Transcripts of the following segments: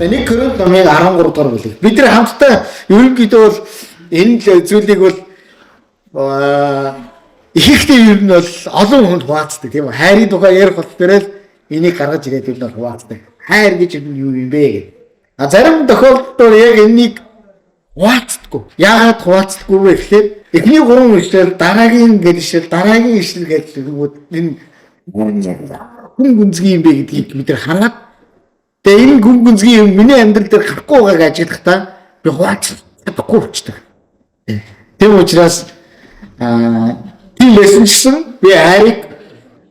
1 Коринт номын 13 дугаар бүлэг. Бид нар хамтдаа ерөнхийдөө бол энэ л зүйлийг бол ихэнхдээ ер нь бол олон хүнд хуваацдаг, тийм үү? Хайрын тухай ярих бол тэрэл энийг гаргаж ирээд ер нь бол хуваацдаг. Хайр гэж ер нь юу юм бэ гэдэг. А зарим тохиолдолд яг энэнийг хуваацдаггүй. Яагаад хуваацдаггүй вэ гэхээр эхний гурван ишлэл, дараагийн ишлэл, дараагийн ишлэл гэдэг энэ хүн гүнзгий юм бэ гэдгийг бид нар хараад, тэгээ энэ гүн гүнзгий юм миний амьдрал дээр гарахгүй байгааг ажиглахдаа би хуваацах чадахгүй болчдөг. Тийм учраас тийм байсан ч гэсэн би хайрыг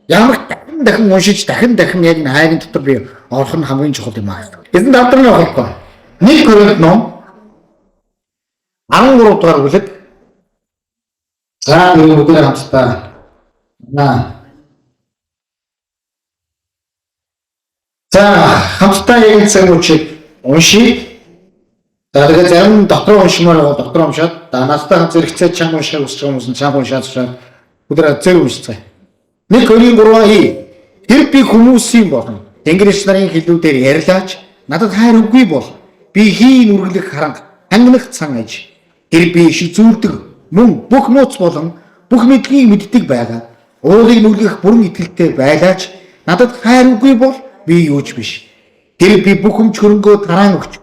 ямар дахин дахин уншиж, дахин дахин яг энэ хайрын дотор би орох нь хамгийн чухал юм аа. Эзэн давтарны явахгүй. 1 Коринт ном 13 дугаар бүлэг. За, нэг бүгд хамтдаа. За, хамтдаа яг цаг мөчийг уншийе. За, тэгээд зарим дотор уншмаар байгаа, дотор уншаад, надтай хамт зэрэгцээ чанга уншихыг хүсэж байгаа хүмүүс нь чанга уншаад өдөр зэрэг уншицгаая. 1 Коринт 3 хий. Тэр би хүмүүсийн болон Тэнгэр нарын хэлүүдээр ярьлаач надад хайр үгүй бол би хийн үргэлэх харанга хангинах цан аж. Тэр би иш үзүүлдэг мөн бүх нууц болон бүх мэдлэгийг мэддэг байгаа. Уулыг нүлгэх бүрэн итгэлтэй байлаач надад хайр үгүй бол би юу ч биш. Тэр би бүх өмч хөрөнгөө тараан өгч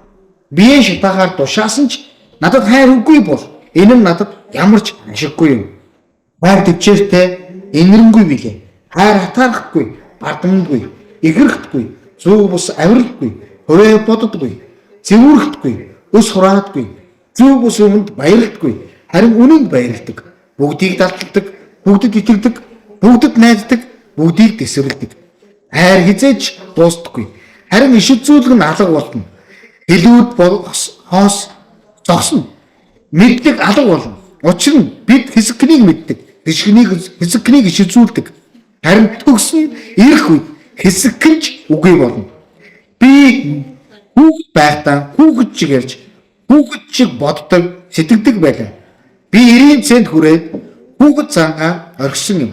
бие шатаагаар тушаасан ч надад хайр үгүй бол энэ нь надад ямар ч ашиггүй юм. Хайр төвчээртэй инэрэнгүй билээ. Хайр хатаарахгүй, бардамдгүй, ихэрхдэггүй, зүү бус авиралгүй, хувиа боддоггүй, зэвүүрхдэггүй, өс хураадгүй, зүү бус юмд баярлдаггүй, харин үнэнд баярладаг. Бүгдийг далдалдаг, бүгдэд итгэдэг, бүгдэд найддаг, бүгдийг тэсвэрлэдэг. Хайр хизээж дуустдаггүй. Харин иш үзүүлэг нь алга болно. Хэлүүд хоос зогсно. Мэдлэг алга болно. Учир нь бид хэсэгнийг мэддэг. Хэсэгнийг иш үзүүлдэг. Харин төгс нь ирэх үед хэсэгч үгүй болно. Би хүүхэд байхдаа хүүхэд шиг ярьж, хүүхэд шиг боддог, сэтгэдэг байлаа. Би 90 цент хүрээд хүүхэд зангаа орхисон юм.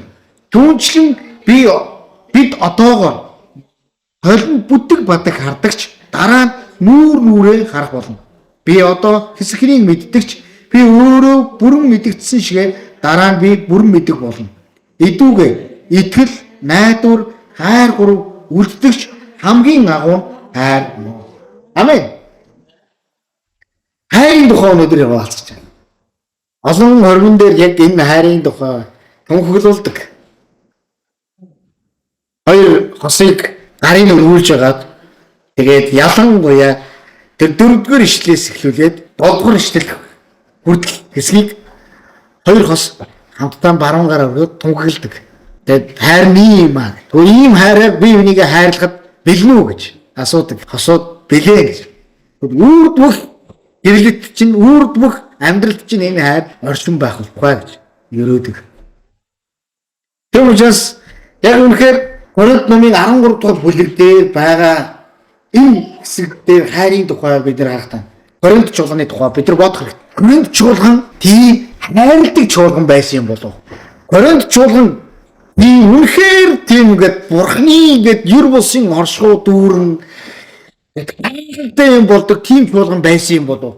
Түүнчлэн бид одоогоор холин бүдэг бадаг хардагч дараа нь нүүр нүрээ харах болно. Би одоо хэсэгнийг мэддэгч би өөрөө бүрэн мэдэгдсэн шигээ дараа нь би бүрэн мэддэг болно. Эдүүгээ итгэл, найдвар, хайр гурав үлддэгч хамгийн агуу хайр. Амен. Хайрын тухай өнөөдөр яваалцж байна. Олон хорвон дээр яг энэ хайрын тухай тунхаглуулдаг. Хоёр хосыг гарын өргүүлж хагаад тэгээд ялангуяа тэр дөрөвдүгээр ишлээс эхлүүлээд долдугаар ишлэл хүртэл хэсгийг хоёр хос хамтдаа баруун гараар өргөөд тунхагладаг. Тэгээд хайр нь юм аа. Тэгвэл ийм хайраар бие бинийгээ хайрлахад бэлэн үү гэж асуудаг. Хосууд бэлээ гэж. Үрд бүх гэрлэлт чинь, үрд бүх амьдралд чинь энэ хайр оршин байх болтугай гэж ерөөдөг. Тэр учраас яг үнэхээр Коринт номын 13 дугаар бүлэг дээр байгаа энэ хэсэг дээр хайрын тухай бид нар харах таа. Коринт чуулганы тухай бид нар бодох хэрэгтэй. Коринт чуулган тийм хайрладаг чуулган байсан юм болов. Коринт чуулган тийм үнэхээр тийм ингээд бурхны ингээд юр бусын оршихуй дүүрэн гайхалтай юм болдог тийм чуулган байсан юм болов.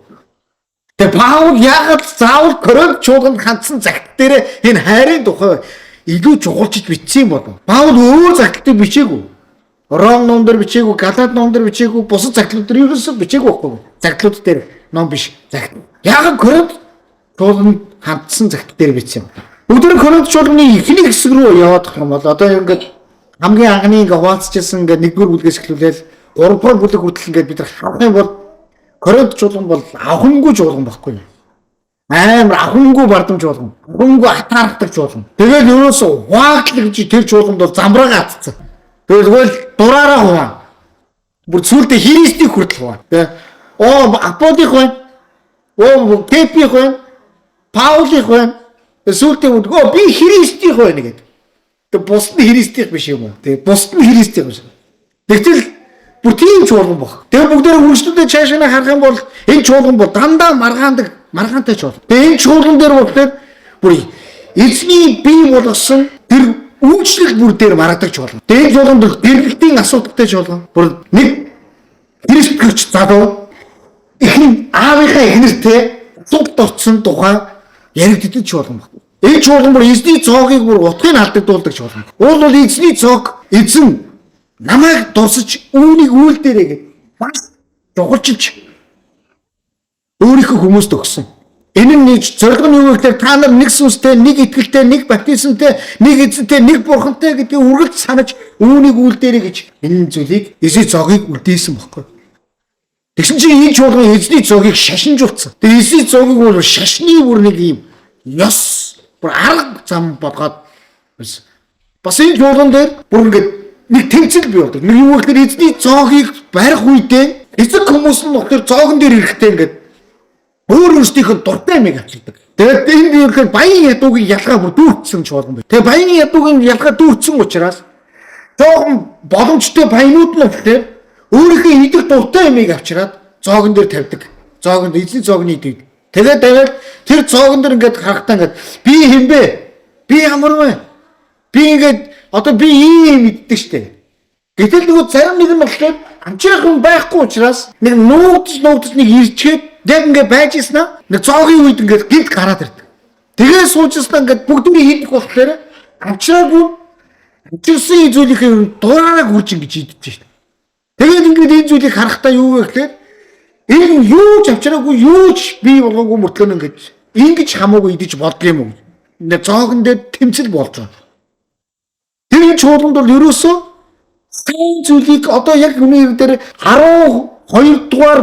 Тэгээ Паул яагаад заавал Коринт чуулганд хандсан загт дээр энэ хайрын тухай илүү чухалчиж бичсэн юм болов? Паул өөр загтал дээр бичээгүй. Ром ном дээр бичээгүй, Галат ном дээр бичээгүй, бусад загтлууд дээр ерөөсөө бичээгүй байхгүй. Загтлууд дээр ном биш. Загт. Яагаад Коринт чуулганд хандсан загтал дээр бичсэн юм? Бүгд Коринт чуулганы эхний хэсэг рүү яваад юм бол одоо ингээд хамгийн анхны ингээд хуваалцчихсан ингээд нэгдүгээр бүлгээс эхлүүлээл гуравдугаар бүлэг хүртэл ингээд бид нар харах юм бол Коринт чуулган бол авхангүй чуулган байхгүй юу? Амар авхангүй бардам чуулган, авхангүй атаархдаг чуулган. Тэгээд ерөөсөө хуваагдал гэж тэр чуулганд бол замбраагаа атцсан. Тэгэл дураараа хуваана. Бүр сүултээ Христийг хүртэл хуваана. Тэ. Оо, Аполлих байна. Оо, Кепих байна. Паулих байна. Сүултээ өө би Христийнх байна гэдэг. Тэг бусд нь Христийнх биш юм уу? Тэг бусд нь Христийнх биш. Тэгтэл бүр тийм чуулган баг. Тэгээ бүгдээрээ үргэлжлүүлээ цаашаа харах юм бол энэ чуулган бол дандаа маргаандаг, маргаантай чуулган. Тэгээ энэ чуулган дээр болохоор бүр эзний бий болгосон тэр үйлчлэл бүр дээр маргадаг чуулган. Тэгээ энэ чуулган бол гэрлэлтийн асуудалтай чуулган. Бүр нэг Христгч залуу эхэн аавынхаа эхнэртэй цугт орцсон тухай яригддаг чуулган баг. Энэ чуулган бүр эзний цоогийг бүр утгыг алдагдуулдаг чуулган. Уул бол эзний цоог эзэн намайг дурсаж үүнийг үйлдээрэй гэж маш чухалчилж өөрийнхөө хүмүүст өгсөн. Энэ нь нэг зорилго нь юу вэ гэхээр та нар нэг сүнстэй, нэг итгэлтэй, нэг баптизмтэй, нэг эзэнтэй, нэг бурхантай гэдгийг үргэлж санаж үүнийг үйлдээрэй гэж энэ зүйлийг эзний цоогийг үлдээсэн баггүй. Тэгсэн чинь энэ чуулган эзний цоогийг шашинжуулсан. Тэгээ эзний цоогийг бол шашны бүр нэг юм ёс бүр арга зам болгоод байсан. Бас энэ чуулган дээр бүр ингээд нэг тэмцэл бий болдог. Нэг юу гэхээр эзний цоогийг барих үедээ эцэг хүмүүс нь болохоор цоогон дээр ирэхдээ ингээд өөр өөрсдийнх нь дуртай юмыг авчирдаг. Тэгээд энэ юу гэхээр баян ядуугийн ялгаа бүр дүүрсэн чуулган байна. Тэгээд баян ядуугийн ялгаа дүүрсэн учраас жоохон боломжтой баянууд нь болохоор өөрийнхөө идэх дуртай юмыг авчираад зоогон дээр тавьдаг. Зоогонд эзний зоогны идэв. Тэгээд тавиад тэр зоогон дээр ингээд харахтаа ингээд би хинбэ? Би ямар вэ? Би ингээд одоо би ийм иддэг штэ. Гэтэл нөгөө зарим нэг нь болохоор амчрах юм байхгүй учраас нэг нуугдж нуугдж нэг ирчээд яг ингээд байж ирсэн нэг зоогийн үед ингээд гинт гараад ирдэг. Тэгээ суужснаа ингээд бүгдний хийх болохоор амчраагүй амчирсан зүйлийнхээ дураараа гүрж ингэж идэж шээ. Тэгээд ингээд энэ зүйлийг харахтаа юу вэ гэхээр энэ юу ч авчраагүй юу ч бий болгоогүй мөртлөө ингээд ингэж хамаагүй идэж болдго юм уу? Ингээд зоогон дээр тэмцэл болж байгаа. Тэр энэ чуулганд бол ерөөсөө сайн зүйлийг одоо яг хүний дээр 12 дугаар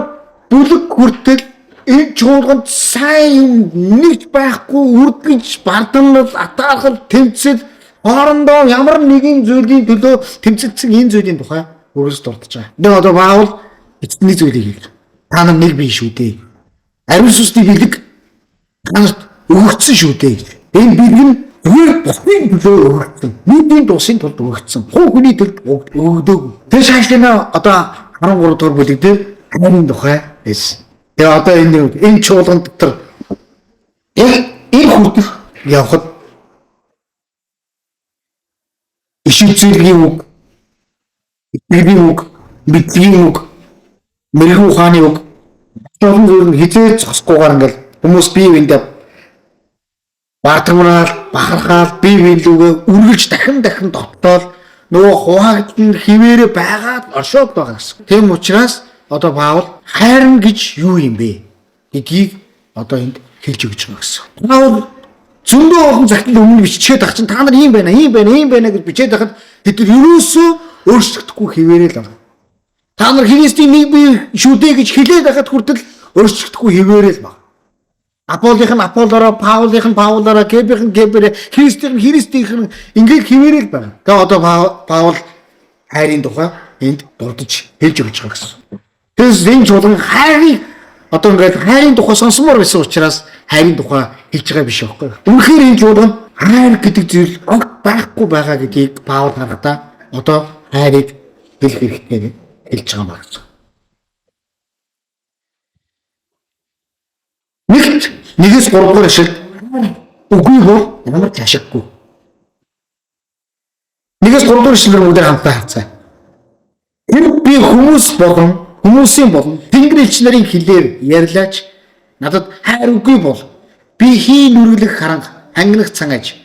бүлэг хүртэл энэ чуулганд сайн юм нэгч байхгүй үрдгэж бардамнал атаархал тэмцэл хоорондоо ямар нэгэн зүйлийн төлөө тэмцэлсэн энэ зүйлийн тухай өргөс дурдж байгаа. Тэгээ одоо Паул эцний зүйлийг хэлж. Та нар нэг бий шүү дээ. Ариун сүнсний бэлэг та нарт өгөгдсөн шүү дээ. Энэ бэлэг нь зүгээр бусдын төлөө өгөгдсөн. Нийтийн дусын тулд өгөгдсөн. Хуу хүний төлд өгдөөгүй. Тэр шаашлаа одоо 13 дугаар бүлэг дээр хайрын тухай хэлсэн. Тэгээ одоо энэ чуулган дотор яг энэ хүртэл явхад иш үзүүлгийн үг, итгэлийн үг, мэдлэгийн үг, мэрэгэн ухааны үг олон зүйл нь хизээ зогсохгүйгээр ингээл хүмүүс бие биендээ бардамраал, бахархаал, бие биелүүгээ үргэлж дахин дахин довтоол нөгөө хуваагдал нь хിവэрэ байгаад оршоод байгаа гэсэн. Тийм учраас одоо Паул хайрна гэж юу юм бэ гэдгийг одоо энд хэлж өгч байгаа гэсэн. Паул зөндөө олон цагт өмнө бичгээд ах чинь та нар ийм байна, ийм байна, ийм байна гэж бичээд байхад тэд нар ерөөсөө өөрчлөгдөхгүй хിവэрэ л байгаа. Та нар Христийн нэг бие шүү дээ гэж хэлээд байхад хүртэл өөрчлөгдөхгүй хിവэрэ л байна. Аполлынх нь Аполлороо, Паулынх нь Паулороо, Кебийнх нь Кебэрээ, Христийнх нь Христийнх нь ингээд хിവэрэ л байна. Тэгээ одоо Паул хайрын тухай энд дурдж хэлж өгч байгаа гэсэн. Тэгээс энэ чуулган хайрыг одоо ингээд хайрын тухай сонсомоор байсан учраас хайрын тухай хэлж байгаа биш байхгүй. Үнэхээр энэ чуулган хайр гэдэг зүйл огт байхгүй байгаа гэдгийг Паул харахтаа одоо хайрыг хэлэх хэрэгтэй хэлж байгаа юм байна гэсэн. Нэгт нэгээс 3 дугаар ишлэл үгүй бол ямар ч ашиггүй. Нэгээс 3 дугаар ишлэлээр бүгдээ хамтдаа харцгаая. Тэр би хүмүүс болон хүмүүсийн болон Тэнгэр элч нарын хэлээр ярьлаач надад хайр үгүй бол би хийн нүргэлэх харанга хангинах цан аж.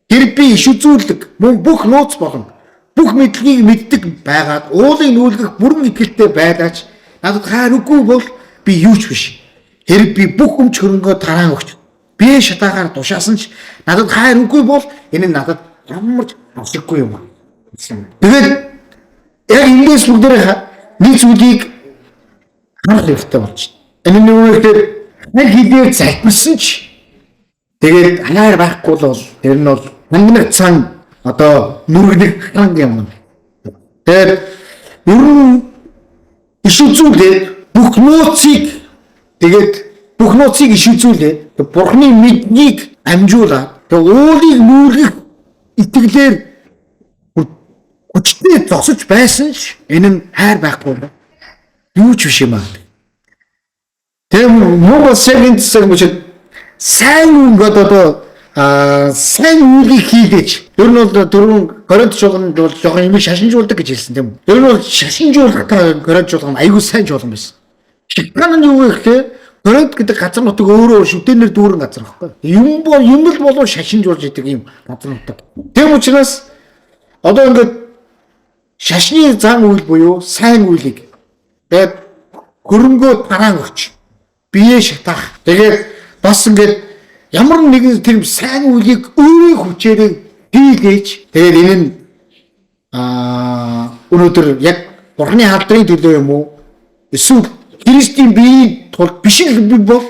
Тэр би иш үзүүлдэг мөн бүх нууц болон бүх мэдлэгийг мэддэг байгаад уулын нүүлгэх бүрэн итгэлтэй байлаач надад хайр үгүй бол би юу ч биш. Тэр би бүх өмч хөрөнгөө тараан өгч би шатаагаар тушаасан ч надад хайр үгүй бол энэ нь надад ямар ч ашиггүй юм. Тэгээд яг эндээс бүгдээрээ нэг зүйлийг харах хэрэгтэй болж байна. Энэ нь юу гэхээр хайр хэлээр залбирсан ч тэгээд хайр байхгүй бол тэр нь бол хангинах цан одоо нүргэнэх харанг юм. Тэгээд ер нь иш үзүүлээд бүх нууцыг тэгээд бүх нууцыг иш үзүүлээд Бурхны мэднийг амжуулаад тэгээд уулыг нүүргэх итгэлээр хүчтэй зогсож байсан ч энэ нь хайр байхгүй юу ч биш юм аа. Тэгээ муу бас яг энэ цаг мөчид сайн ингээд одоо Сайн үйлийг хийгээч. Ер нь бол дөрвөн Коринт чуулганд бол жоохон юм шашинжуулдаг гэж хэлсэн тийм үү? Ер нь бол шашинжуулах Коринт чуулган айгүй сайн чуулган байсан. Шалтгаан нь юу вэ гэхээр Коринт гэдэг газар нутаг өөрөө шүтэнээр дүүрэн газар байхгүй. Юм бол юм л болов шашинжуулж идэг юм газар нутаг. Тийм учраас одоо ингээд шашны зан үйл буюу сайн үйлийг тэгээд хөрөнгөө тараан өгч бие шатаах. Тэгээд бас ингээд ямар нэгэн тэр сайн үйлийг өөрийн хүчээрээ хийгээч. Тэгээд энэ нь өнөөдөр яг Бурхны алдрын төлөө юм уу? Эсвэл Христийн биеийн тулд биш л би бол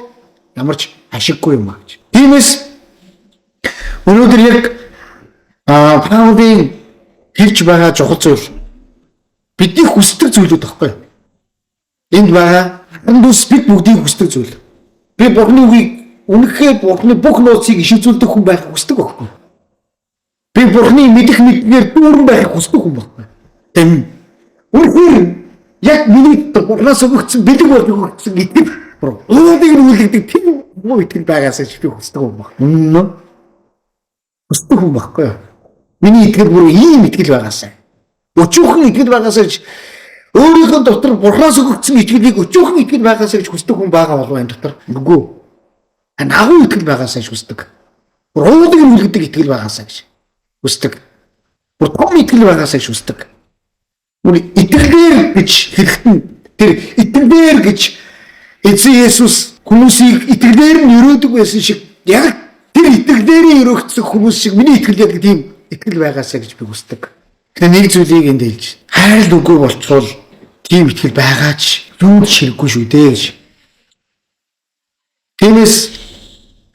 ямар ч ашиггүй юм а гэж. Тиймээс өнөөдөр яг Паулийн хэлж байгаа чухал зүйл бидний хүсдэг зүйлүүд байхгүй юу? Энд байгаа хандус бид бүгдийг хүсдэг зүйл. Би Бурхны үгийг үнэхээр Бурхны бүх нууцыг иш үзүүлдэг хүн байхыг хүсдэг байхгүй. Би Бурхны мэдэх мэднээр дүүрэн байхыг хүсдэг хүн байхгүй. Тэм. Үнэхээр яг миний дотор Бурхнаас өгөгдсөн бэлэг болж өгөгдсөн итгэл уулыг нь үлэгдэг тийм муу итгэл байгаасаа ч би хүсдэг хүн баг. Үнэн. Хүсдэг хүн байхгүй юу? Миний итгэл бүр ийм итгэл байгаасаа. Өчүүхэн итгэл байгаасаа ч өөрийнхөө дотор Бурхнаас өгөгдсөн итгэлийг өчүүхэн итгэл байгаасаа гэж хүсдэг хүн байгаа болов энэ дотор? Үгүй. Агуу итгэл байгаасаа гэж хүсдэг. Бүр уулыг нь үлгдэг итгэл байгаасаа гэж хүсдэг. Бүр том итгэл байгаасаа гэж хүсдэг. Бүр итгэлээр гэж хэлэхэд нь тэр итгэлээр гэж Эзэн Есүс хүмүүсийг итгэлээр нь өрөөдөг байсан шиг яг тэр итгэлээрээ өрөөгдсөн хүмүүс шиг миний итгэл яг тийм итгэл байгаасаа гэж би хүсдэг. Тэгээ нэг зүйлийг энд хэлж хайр үгүй болчвол тийм итгэл байгаа ч юу ч хэрэггүй шүү дээ гэж. Тиймээс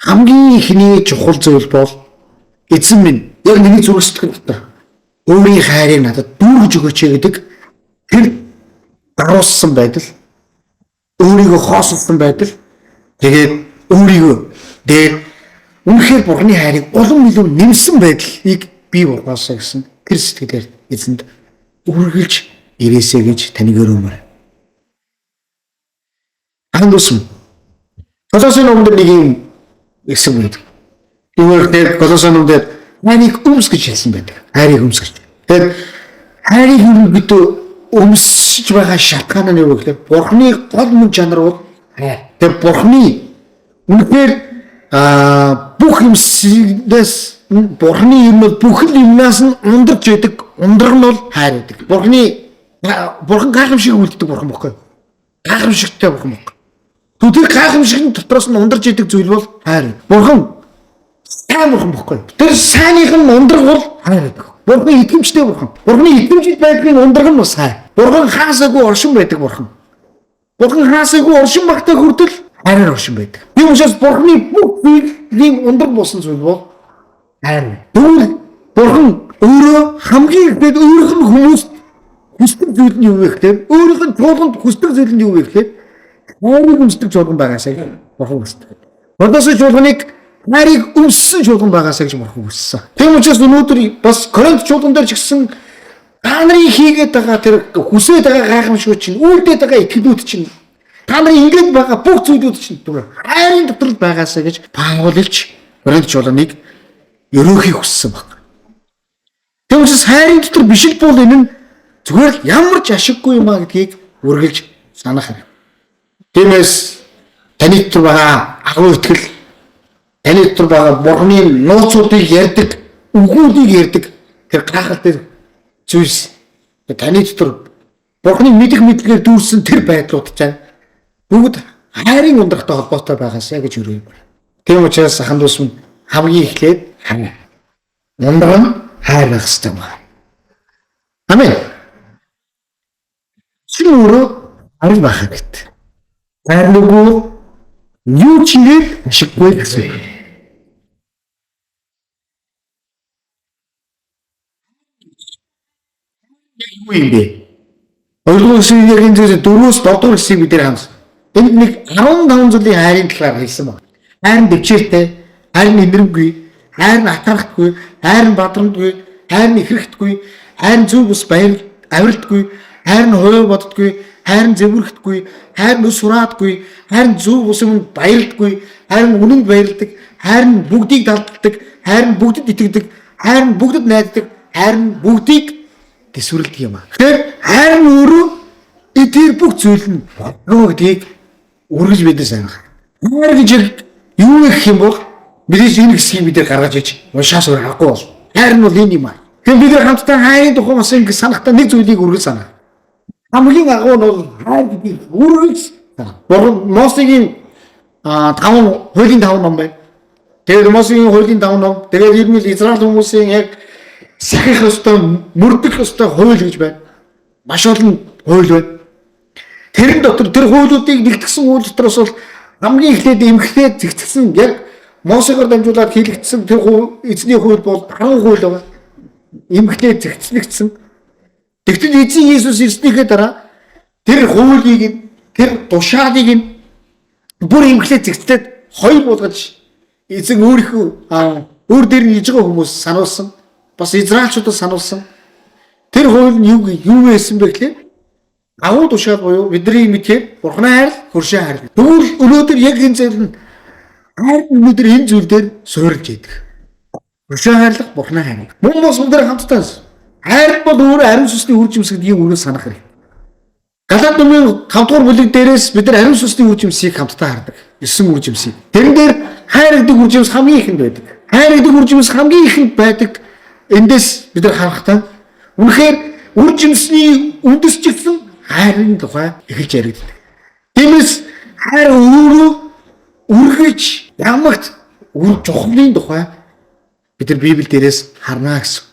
хамгийн ихний чухал зүйл бол эзэн минь яг миний зүрх сэтгэл дотор өөрийн хайрыг надад дүүргэж өгөөч гэдэг тэр даруулсан байдал, өөрийгөө хоосолсон байдал, тэгээд өөрийгөө дээр үнэхээр Бурхны хайрыг улам илүү нэмсэн байдлыг бий болгоосоо гэсэн тэр сэтгэлээр эзэнд үргэлж ирээсэй гэж таныг өрөөмөр. Хан дүүс. Колосын номд нэг юм хэсэг байдаг. Үүгээр тэр Колосын номд хайрыг өмс гэж хэлсэн байдаг. Хайрыг өмс гэж. Тэгээд хайрыг ерөнхийдөө өмсөж байгаа шалтгаан нь юу вэ гэхээр Бурхны гол мөн чанар бол хайр. Тэгээд Бурхны үнэхээр бүх юмсээс Бурхны юм бол бүх л юмнаас нь ундарч байдаг. Ундраг нь бол хайр байдаг. Бурхан гайхамшиг үлддэг бурхан бохгүй. Гайхамшигтай бурхан бохгүй. Тэр гайхамшигын дотроос нь ундарч идэг зүйл бол хайр. Бурхан сайн бурхан бохгүй. Тэр сайных нь ундраг бол хайр байдаг. Бурхны итгэмжтэй бурхан. Бурхны итгэмжит байдлын ундраг нь бас хайр. Бурхан хаасаагүй оршин байдаг бурхан. Бурхан хаасаагүй оршин багтаа хүртэл хайраар оршин байдаг. Тийм учраас Бурхны бүх зүйлийн ундраг болсон зүйл бол хайр. Тэгвэл Бурхан өөрөө хамгийн ихэд өөрийнх нь хүмүүст хүсдэг зүйл нь юу вэ гэхээр өөрийнх нь чуулганд хүсдэг зүйл нь юу вэ гэхээр хайрыг өмсдөг чуулган байгаасаа Бурхан хүсдэг. Родосын чуулганыг хайрыг өмссөн чуулган байгаасаа гэж Бурхан хүссэн. Тийм учраас өнөөдөр бас Коринт чуулган дээр ч гэсэн та нарын хийгээд байгаа тэр хүсээд байгаа гайхамшигуд чинь, үйлдээд байгаа итгэлүүд чинь, та нарын ингээд байгаа бүх зүйлүүд чинь түр хайрын дотор л байгаасаа гэж Паул элч Коринт чуулганыг өрөөхийг хүссэн баг. Тийм учраас хайрын дотор биш л бол энэ нь зүгээр л ямар ч ашиггүй юм а гэдгийг үргэлж санах хэрэг. Тиймээс таны дотор байгаа агуу итгэл, таны дотор байгаа Бурхны нууцуудыг ярьдаг, үгүүдийг ярьдаг тэр гайхалтай зүйлс таны дотор Бурхны мэдэх мэдлэгээр дүүрсэн тэр байдлууд чинь бүгд хайрын ундрахтай холбоотой байгаасаа гэж өрөөе. Тийм учраас ахан дүүс минь хамгийн эхлээд хайр. Ундрах нь хайр байх хэрэгтэй юм байна. Амен. Чи өөрөө хайр байх хэрэгтэй. Хайр нүгүү юу ч хийгээд ашиггүй гэсэн үг. Юу юм бэ? Хоёрдугаар хэсгийг яг энэ зүйлс 4-өөс 7 дугаар хэсгийг бид нэр хамсан. Энд нэг 15 зүйлийн хайрын талаар хэлсэн байна. Хайр нь бэвчээртэй, хайр нь инэрмгүй, хайр нь атархдаггүй, хайр нь бадрамдгүй, хайр нь ихрэхдэггүй, хайр нь зөв бус баяр авирдаггүй, хайр нь хувиа боддоггүй, хайр нь зэвүүрхэдэггүй, хайр нь өс хураадаггүй, хайр нь зөв бус юмд баярлдаггүй, хайр нь үнэнд баярладаг, хайр нь бүгдийг далдалдаг, хайр нь бүгдэд итгэдэг, хайр нь бүгдэд найддаг, хайр нь бүгдийг тэсвэрлэдэг юм аа. Тэгэхээр хайр нь өөрөө тэр бүх зүйл нь болдгоо гэдгийг үргэлж биднээс анх. Хайр гэж юу гэх юм бол мэдээж энэ хэсгийг бид нар гаргаж иж уншаас өөр аргагүй бол. Хайр нь бол энэ юм аа. Тэгэхээр бид нар хамтдаа хайрын тухай бас ингэ санахдаа нэг зүйлийг үргэлж санаа. Хамгийн агуу нь бол хайр гэдгийг үргэлж санаа. Бурхан Мосегийн 5 хуулийн 5 ном байна. Тэгээд Мосегийн хуулийн 5 ном. Тэгээд ер нь Израиль хүмүүсийн яг сахих ёстой, мөрдөх ёстой хууль гэж байна. Маш олон хууль байна. Тэрэн дотор тэр хуулиудыг нэгтгэсэн хууль дотроос бол хамгийн эхлээд эмхтэй зэгцсэн яг Мосегоор дамжуулаад хийлэгдсэн тэр эзний хууль бол 10 хууль байгаа. Эмхтэй зэгцлэгдсэн. Тэгтэл эзэн Иесус ирснийхээ дараа тэр хуулийг тэр тушаалыг нь бүр эмхлээ зэгцлээд хоёр болгож эзэн өөрийнхөө өөр дээр нь иж байгаа хүмүүс сануулсан. Бас Израильчуудад сануулсан. Тэр хууль нь юу байсан бэ гэхлээр агуу тушаал буюу бидний мэдхээр Бурханы хайр, хөршийн хайр. Тэгвэл өнөөдөр яг энэ зүйл нь хайр өнөөдөр энэ зүйл дээр суурилж идэг. Хөршийн хайрлах, Бурханы хайр. Мөн бас бүгд хамтдаа хайр бол өөрөө ариун сүнсний үр жимс гэдгийг өөрөө санах хэрэгтэй. Галаат номын 5 дугаар бүлэг дээрээс бид нар ариун сүнсний үр жимсийг хамтдаа хардаг. 9 үр жимсийг. Тэрэн дээр хайр гэдэг үр жимс хамгийн ихэнд байдаг. Хайр гэдэг үр жимс хамгийн ихэнд байдаг. Эндээс бид нар харахтаа үнэхээр үр жимсний үндэс ч гэсэн хайрын тухай эхэлж яригддаг. Тиймээс хайр өөрөө үргэлж ямагт үр жухлын тухай бид нар Библи дээрээс харна гэсэн.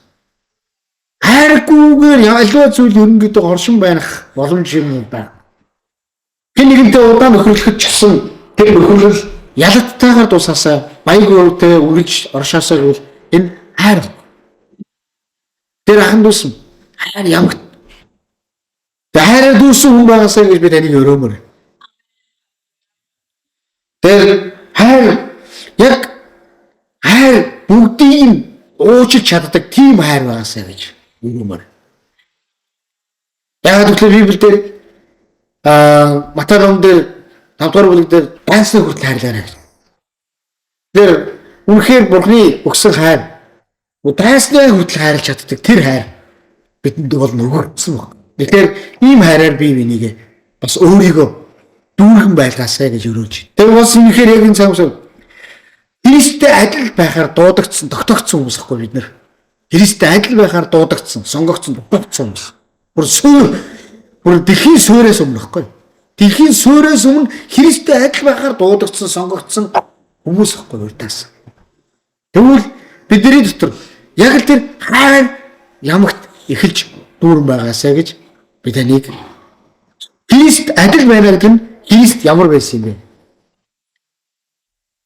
Хайргүйгээр аливаа зүйл ерөнхийдөө оршин байх боломж юм байна. Хэн нэгэнтэй удаан нөхөрлөхөд ч гэсэн тэр нөхөрлөл ялаттайгаар дуусаасаа баяг өвтэй үргэлж оршоосоо гэвэл энэ хайр. Тэр ахан дүүсэн хайр ямагт. Тэр хайраар дүүсэн хүн байгаасаа гэж би таныг өрөөмөр. Тэр хайр яг хайр бүгдийг нь уучилж чаддаг тийм хайр байгаасаа гэж өрөөмөр. Яг гэвэл Библиэлд Матай номон дээр 5 дугаар бүлэг дээр дайсны хүртэл хайрлаарай гэж. Тэр үнэхээр Бурхны өгсөн хайр дайсны хүртэл хайрлаж чаддаг тэр хайр бидэнд бол нөгөөдсөн баг. Тэгэхээр ийм хайраар би бинийгээ бас өөрийгөө дүүргэн байлгаасай гэж өрөөж. Тэр бас үнэхээр яг энэ цаг Христтэй адил байхаар дуудагдсан, тогтоогдсон хүмүүс ахгүй бид нар. Христтэй адил байхаар дуудагдсан, сонгогдсон, тогтоогдсон хүмүүс. Бүр суур, бүр дэлхийн суурьаас өмнө ахгүй. Дэлхийн суурьаас өмнө Христтэй адил байхаар дуудагдсан, сонгогдсон хүмүүс ахгүй урдаас. Тэгвэл бидний дотор яг л тэр хайр ямагт эхэлж дүүрэн байгаасай гэж би таныг Христ адил байна гэдэг нь Христ ямар байсан юм бэ?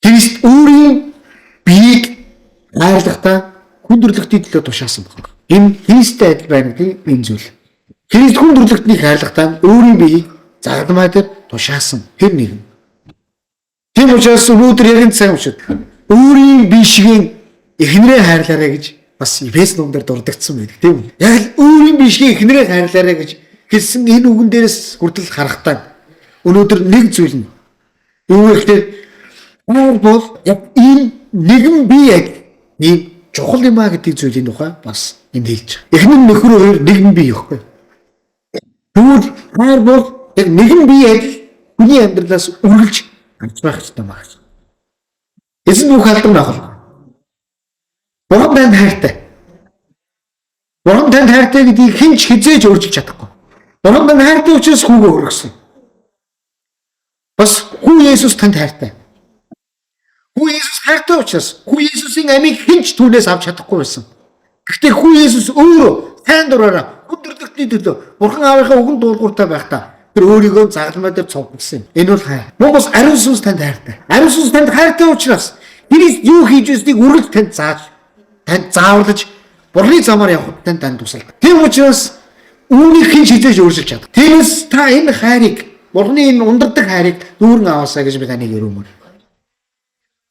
Христ өөрийн биеийг хайрлахдаа хүн төрлөختний төлөө тушаасан баг. Энэ Христтэй адил байна гэдэг энэ зүйл. Христ хүн төрлөختнийг хайрлахдаа өөрийн биеийг загламай дээр тушаасан тэр нэгэн. Тийм учраас өнөөдөр яг энэ цаг мөчид өөрийн бие шигийн эхнэрээ хайрлаарай гэж бас Эфес номдор дурддагдсан байдаг тийм үү? Яг л өөрийн бие шигийн эхнэрээ хайрлаарай гэж хэлсэн энэ үгэн дээрээс хүртэл харахтаа өнөөдөр нэг зүйл нь юу вэ гэхээр хайр бол яг энэ нэгэн бие яг ийм чухал юм а гэдэг зүйлийн тухай бас энд хэлж байгаа. Эхнэр нөхөр хоёр нэгэн бие юхгүй. Тэгвэл хайр бол яг нэгэн бие адил хүний амьдралаас үргэлж гарч байх ёстой маа гэж. Эзэн бүх алдар авах. Бурхан танд хайртай. Бурхан танд хайртай гэдгийг хэн ч хизээж өөрчилж чадахгүй. Бурхан танд хайртай учраас хүүгээ өргөсөн. Бас хүү Есүс танд хайртай. Хүү Есүс хайртай учраас хүү Есүсийн амийг хэн ч түүнээс авч чадахгүй байсан. Гэхдээ хүү Есүс өөрөө сайн дураараа хүн төрлөختний төлөө Бурхан аавынхаа үгэн дуулууртай байхдаа тэр өөрийгөө загламай дээр цовдлсон юм. Энэ бол хайр. Мөн бас ариун сүнс танд хайртай. Ариун сүнс танд хайртай учраас Христ юу хийж байсныг үргэлж танд зааж, танд зааварлаж Бурхны замаар явахад танд танд тусалдаг. Тийм учраас үүнийг хэн ч хизээж өөрчилж чадах. Тиймээс та энэ хайрыг Бурхны энэ ундардаг хайрыг дүүрэн аваасаа гэж би таныг өрөөмөр.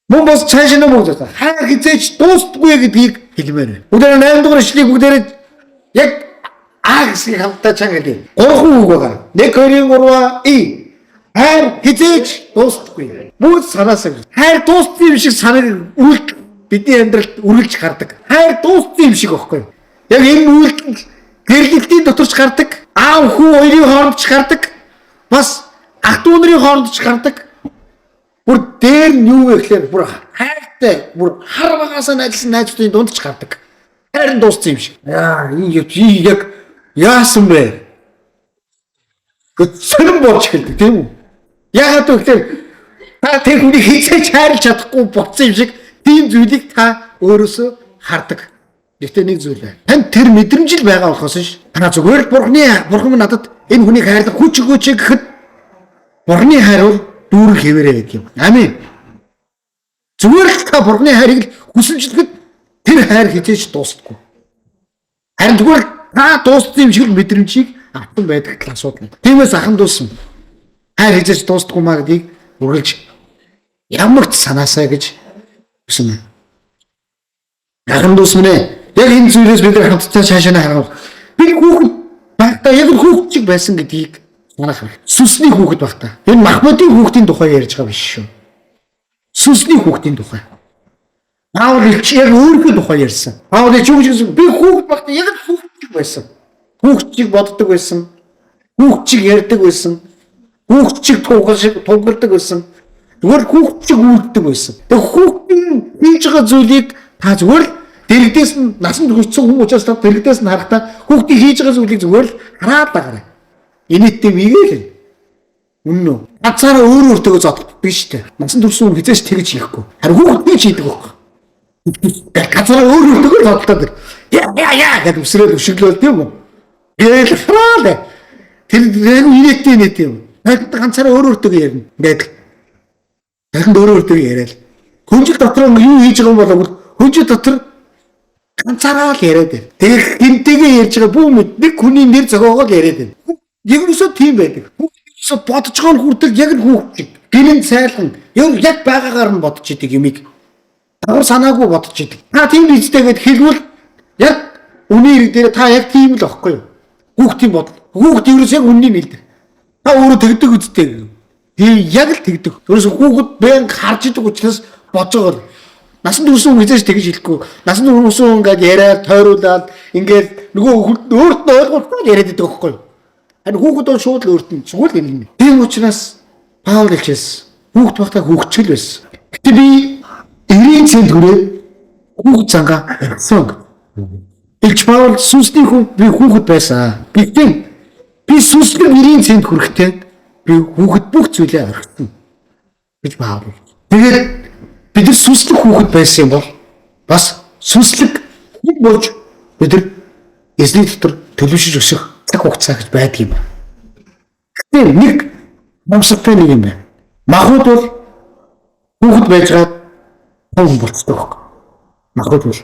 Мөн бас цааш нь мөн хайр хизээж дуустдаггүй гэдгийг хэлмээр байна. Бүгдээрээ 8 дугаар ишлэгийг бүгдээрээ яг А хэсгийг хамтдаа чанга хэлье. Гурван үг байгаа. 1 2 3 И. Хайр хэзээ ч дуустдаггүй. Бүгд санаасаа. Хайр дуустсан юм шиг санаг үйлдэл бидний амьдралд үргэлж гардаг. Хайр дуустсан юм шиг байхгүй. Яг энэ үйлдэл гэрлэлтийн дотор ч гардаг. Аав хүү хоёрын хооронд ч гардаг. Бас ах дүү нарын хооронд ч гардаг. Бүр дээр нь юу вэ гэхээр бүр хайртай, бүр хар багаасаа найзлсан найзуудын дунд ч гардаг. Хайр нь дууссан юм шиг. Яа, энэ яг яасан бэ? Гэт сонирн болж эхэлдэг, тийм үү? Яагаад вэ гэхээр та тэр хүнийг хэзээ ч хайрлаж чадахгүй бодсон юм шиг тийм зүйлийг та өөрөөсөө хардаг. Гэхдээ нэг зүйл байна. Танд тэр мэдрэмж л байгаа болохоос ш. Та зүгээр л бурхан надад энэ хүнийг хайрлах хүч өгөөч гэхэд бурханы хайр бол дүүрэн хэвээрээ гэдэг юм. Амин. Зүгээр л та бурханы хайрыг л хүсэмжлэхэд тэр хайр хэзээ ч дуустдаггүй. Харин зүгээр та дуустсан юм шиг л мэдрэмжийг автан байдаг л асуудал. Тиймээс ахан дүүс хайр хэзээ ч дуустдаггүй маа гэдгийг үргэлж ямар ч санаасаа гэж хүснэ. Ахан дүүс минь ээ. Яг энэ зүйлээс бид нар хамтдаа цаашаа нь харах. Би хүүхэд байхдаа яг хүүхэд шиг байсан гэдгийг санах хэрэгтэй. Сүнсний хүүхэд байхдаа. Энэ Махбодын хүүхдийн тухай ярьж байгаа биш шүү. Сүнсний хүүхдийн тухай. Паул элч яг өөрийнхөө тухай ярьсан. Паул элч юу гэж хэлсэн? Би хүүхэд байхдаа яг л хүүхэд шиг байсан. Хүүхэд шиг боддог байсан. Хүүхэд шиг ярьдаг байсан. Хүүхэд шиг туугал шиг туугалдаг байсан. Зүгээр хүүхэд шиг үйлддэг байсан. Тэгээ хүүхдийн хийж байгаа зүйлийг та зүгээр л дэрэгдээс нь насанд хүрсэн хүн учраас та дэрэгдээс нь харахтаа хүүхдийн хийж байгаа зүйлийг зүгээр л хараад байгаарай. Инээдтэй мигээл. Үнэн үү? Ганцаараа өөр өөртөө зодох биш үү? Насан турш хүн хэзээ ч тэгж хийхгүй. Харин хүүхэд тэгж хийдэг байхгүй. Ганцаараа өөр өөртөө зодтолтой. Яа яа яа гэдээ үсрээл өшөглөөл тийм үү? Гээл хараал. Тэр яг инээдтэй инээдтэй юм. Таньд ганцаараа өөр өөртөө ярина. Ингээд таньд өөр өөртөө яриад. Хүнжил дотор юу хийж байгаа юм бол хүнжил дотор ганцаараа л яриад байна. Тэгэхээр гинтэйгээ ярьж байгаа бүү мэд нэг хүний нэр зохиогоо л яриад байна. Яг юусоо тийм байдаг. Юусоо бодож байгаа нь хүртэл яг л хүүхэд шиг. Гинэн цайлган яг байгаагаар нь бодож идэг юмыг. Давар санаагүй бодож идэг. Та тийм бизтэй гэд хэлбэл яг үнийн хэрэг дээр та яг тийм л байхгүй юу? Хүүхдийн бодол. Хүүхд ерөөс яг үннийг хэлдэг. Та өөрөө тэгдэг үсттэй. Тийм яг л тэгдэг. Ерөөс хүүхэд бэнг харж идэг учраас бодож байгаа л. Насан турш хүн хэзээ ч тэгж хэлэхгүй. Насан турш хүн ингээд яриад, тойруулаад ингээд нөгөө өөрт нь ойлгохгүй яриад идэг байхгүй юу? Харин хүүхэд бол шууд л өөрт нь зүгээр л ярина. Тийм учраас Паул хэлчихсэн. Хүүхэд байхдаа хүүхчл байсан. Гэтэ би 90 цент хүрээд хүүхэд зангаа орхисон. Элч Паул сүнсний хүн би хүүхэд байсан. Гэхдээ би сүнслэг 90 цент хүрэхдээ би хүүхэд бүх зүйлээ орхисон гэж Паул. Тэгээд бид нар сүнслэг хүүхэд байсан юм бол бас сүнслэг хүн болж бид нар эзний дотор төлөвшөж өсөх цаг хугацаа гэж байдаг юм. Гэтэ нэг момсолтой нэг юм байна. Махбод бол хүүхэд байжгаад том хүн болцдог байхгүй. Махбод бол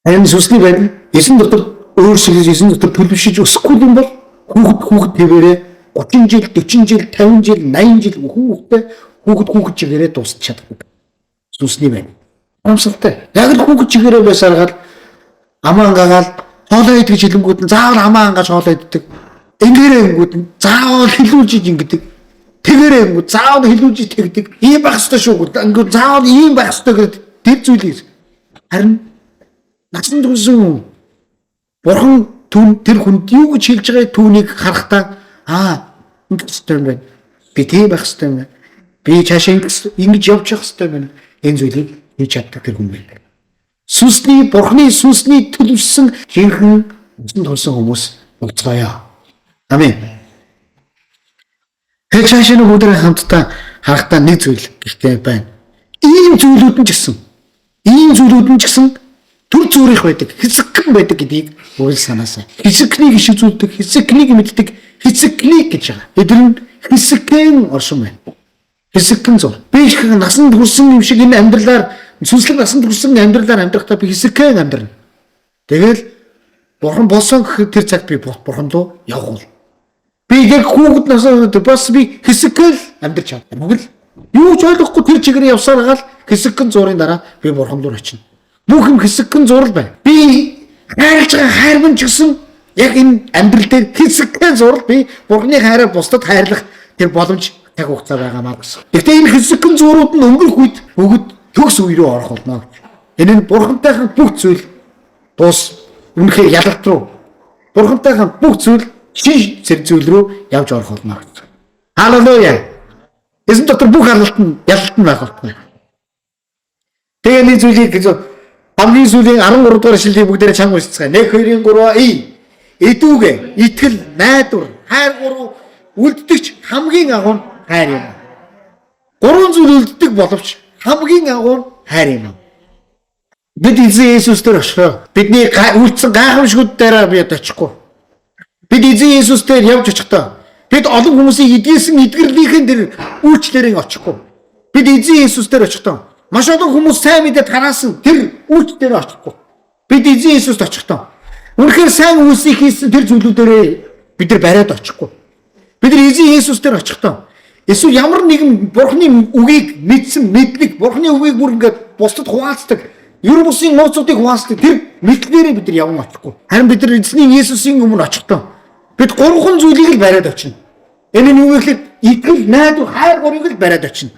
харин сүнсний байдал эзэн дотор өөр шигээс эзэн дотор төлөвшөж өсөхгүй юм бол хүүхэд хүүхэд тэвэрээ 30 жил, 40 жил, 50 жил, 80 жил хүүхэдтэй хүүхэд хүүхэд чигээрээ дуусч чадахгүй. Сүнсний байна. Момсолтой. Яг л хүүхэд чигээрээ байсаргаал амаа ангагаал хоолоо идэх гэж хэлэнгүүд нь заавал амаа ангааж хоолоо иддэг. Ингээрээ ингэнгүүд нь заавал хилүүлж ингэдэг. Тэгэрээ ингэнгүүд заавал хилүүлж тэгдэг. Ийм байх ёстой шүү гэдэг. Ингэнгүүд заавал ийм байх ёстой гэдэг тэр зүйлийг. Харин насан турш бурхан түн тэр хүнд юу гэж хэлж байгааг түүнийг харахтаа аа ингэх ёстой юм байна. Би тийм байх ёстой юм байна. Би цаашаа ингэж явж явах ёстой юм байна. Энэ зүйлийг хийж чаддаг тэр хүн байна. Сүнсний бурхны сүнсний төлөвшсөн жинхэнэ насан турш хүмүүс болцгоё. Амен. Тэгэхээр цаашаа нэг бүгдээ хамтдаа харахтаа нэг зүйл гэхдээ байна. Ийм зүйлүүд нь ч гэсэн ийм зүйлүүд нь ч гэсэн төр зүрх байдаг, хэсэгхэн байдаг гэдгийг үргэлж санаасай. Хэсэгхнийг иш үзүүлдэг, хэсэгхнийг мэддэг, хэсэгхнийг гэж байгаа. Эдгээр нь хэсэгхэн оршин байна. Хэсэгхэн зур. Би их насанд хүрсэн юм шиг энэ амьдралаар сүнслэг насанд хүрсэн амьдралаар амьдрахдаа би хэсэгхэн амьдрна. Тэгэл бурхан болсон гэхэд тэр цагт би бурхан руу явах бол. Би яг хүүхэд насанд бас би хэсэгхэн л амьдрч чадна. Бүгд л юу ч ойлгохгүй тэр чигээр явсаар гал хэсэгхэн зурын дараа би бурхан руу очино. Бүх юм хэсэгхэн зурл байна. Би хайрлаж байгаа хайр минь ч гэсэн Яг энэ амьдрал дээр хэсэгхэн зурал би Бурхны хайраар бусдад хайрлах тэр боломж цаг хугацаа байгаа маа гэсэн. Гэхдээ энэ хэсэгхэн зурууд нь өнгөрөх үед бүгд төгс үе рүү орох болно гэж. Энэ нь Бурхантайхан бүх зүйл дуус үнэхээр ялалт руу Бурхантайхан бүх зүйл шин сэр зүйл рүү явж орох болно гэж. Халелуя. Эзэн дотор бүх алалт нь ялалт нь байх болтугай. Тэгээ нэг зүйлийг хамгийн сүүлийн 13 дугаар ишлэлийг бүгдээрээ чанга уншицгаая. 1 2 3 и. Эдүүгэ, итгэл, найдвар, хайр гурав үлддэгч хамгийн агуу нь хайр юм. Гурван зүйл үлддэг боловч хамгийн агуу нь хайр юм. Бид эзэн Есүс дээр очихоо. Бидний үлдсэн гайхамшгууд дээр би очихгүй. Бид эзэн Есүс дээр явж очихдоо бид олон хүмүүсийг эдгээсэн эдгэрлийнхэн тэр үйлчлэрийн очихгүй. Бид эзэн Есүс дээр очихдоо маш олон хүмүүс сайн мэдээ тараасан тэр үйлч дээр очихгүй. Бид эзэн Есүст очихдоо үнэхээр сайн үйлсийг хийсэн тэр зүйлүүдээрээ бид нар бариад очихгүй. Бид нар эзэн Есүс дээр очихдоо эсвэл ямар нэгэн Бурхны үгийг мэдсэн мэдлэг, Бурхны үгийг бүр ингээд бусдад хуваалцдаг, ер бусын нууцуудыг хуваалцдаг тэр мэдлэгээрээ бид нар яван очихгүй. Харин бид нар эзний Есүсийн өмнө очихдоо бид гурван зүйлийг л бариад очино. Энэ нь юу гэхээр итгэл, найдвар, хайр гурвыг л бариад очино.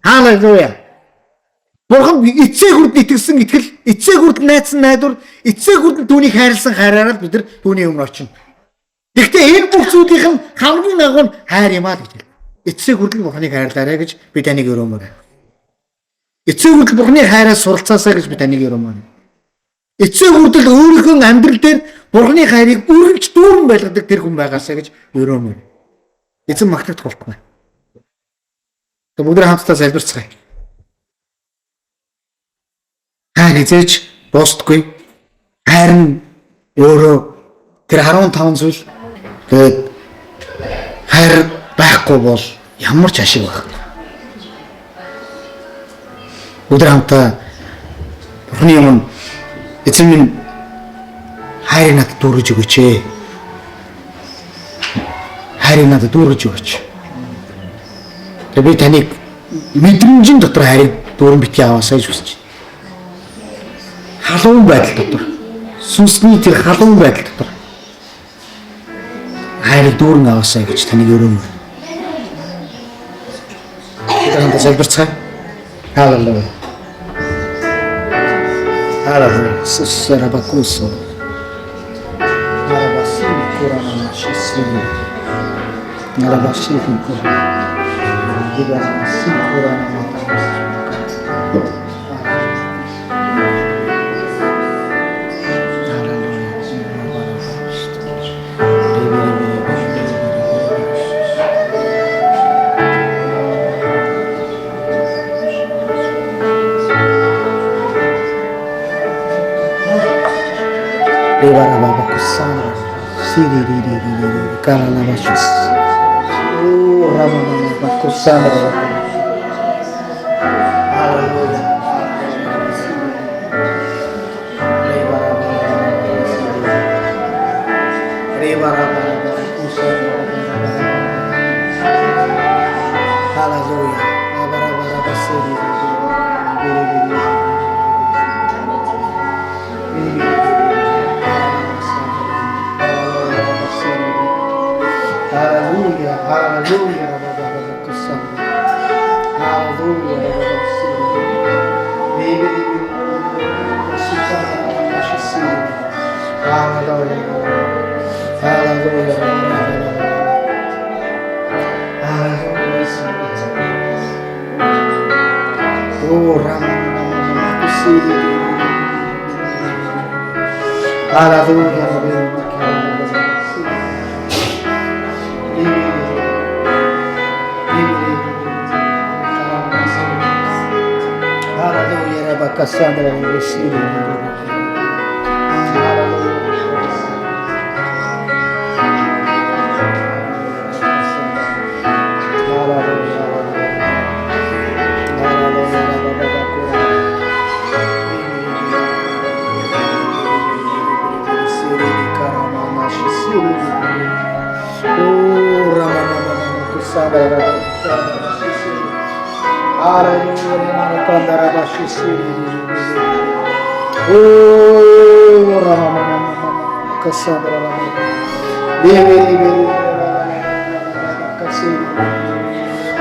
Халелуя. Бурхан эцээ хүртэл итгэсэн итгэл, эцээ хүртэл найдсан найдвар, эцээ хүртэл түүнийг хайрлсан хайраараа л бид нар түүний өмнө очино. Гэхдээ энэ бүх зүйлийнх нь хамгийн агуу нь хайр юм аа л гэж хэлдэг. Эцээ хүртэл Бурханыг хайрлаарай гэж би таныг өрөөмөр. Эцээ хүртэл Бурханы хайраас суралцаасаа гэж би таныг өрөөмөр. Эцээ хүртэл өөрийнхөө амьдрал дээр Бурханы хайрыг үргэлж дүүрэн байлгадаг тэр хүн байгаасаа гэж өрөөмөр. Эзэн магтагдах болтугай. Тэг бүгд хамтдаа залбирцгаая. Хайр хизээж дуустдаггүй. Хайр нь өөрөө тэр 15 зүйл. Тэгээд хайр байхгүй бол ямар ч ашиг байхгүй. Бүгд хамтдаа Бурхны өмнө эзэн минь хайрыг надад дүүргэж өгөөч ээ. Хайрыг надад дүүргэж өгөөч. Тэгээ би таныг мэдрэмжийн дотор хайрыг дүүрэн битгий аваасаа гэж хүсэж байна. Халуун байдал дотор, сүнсний тэр халуун байдал дотор хайрыг дүүрэн аваасаа гэж таныг өрөөмөр. Бид хамтдаа залбирцгаая. Халелуя. Халелуя. Сусарабакусо. Нарабасин курана шисри. Нарабасин курана. Дибарабасин курана. Hallelujah, hallelujah, hallelujah, hallelujah. Cassandra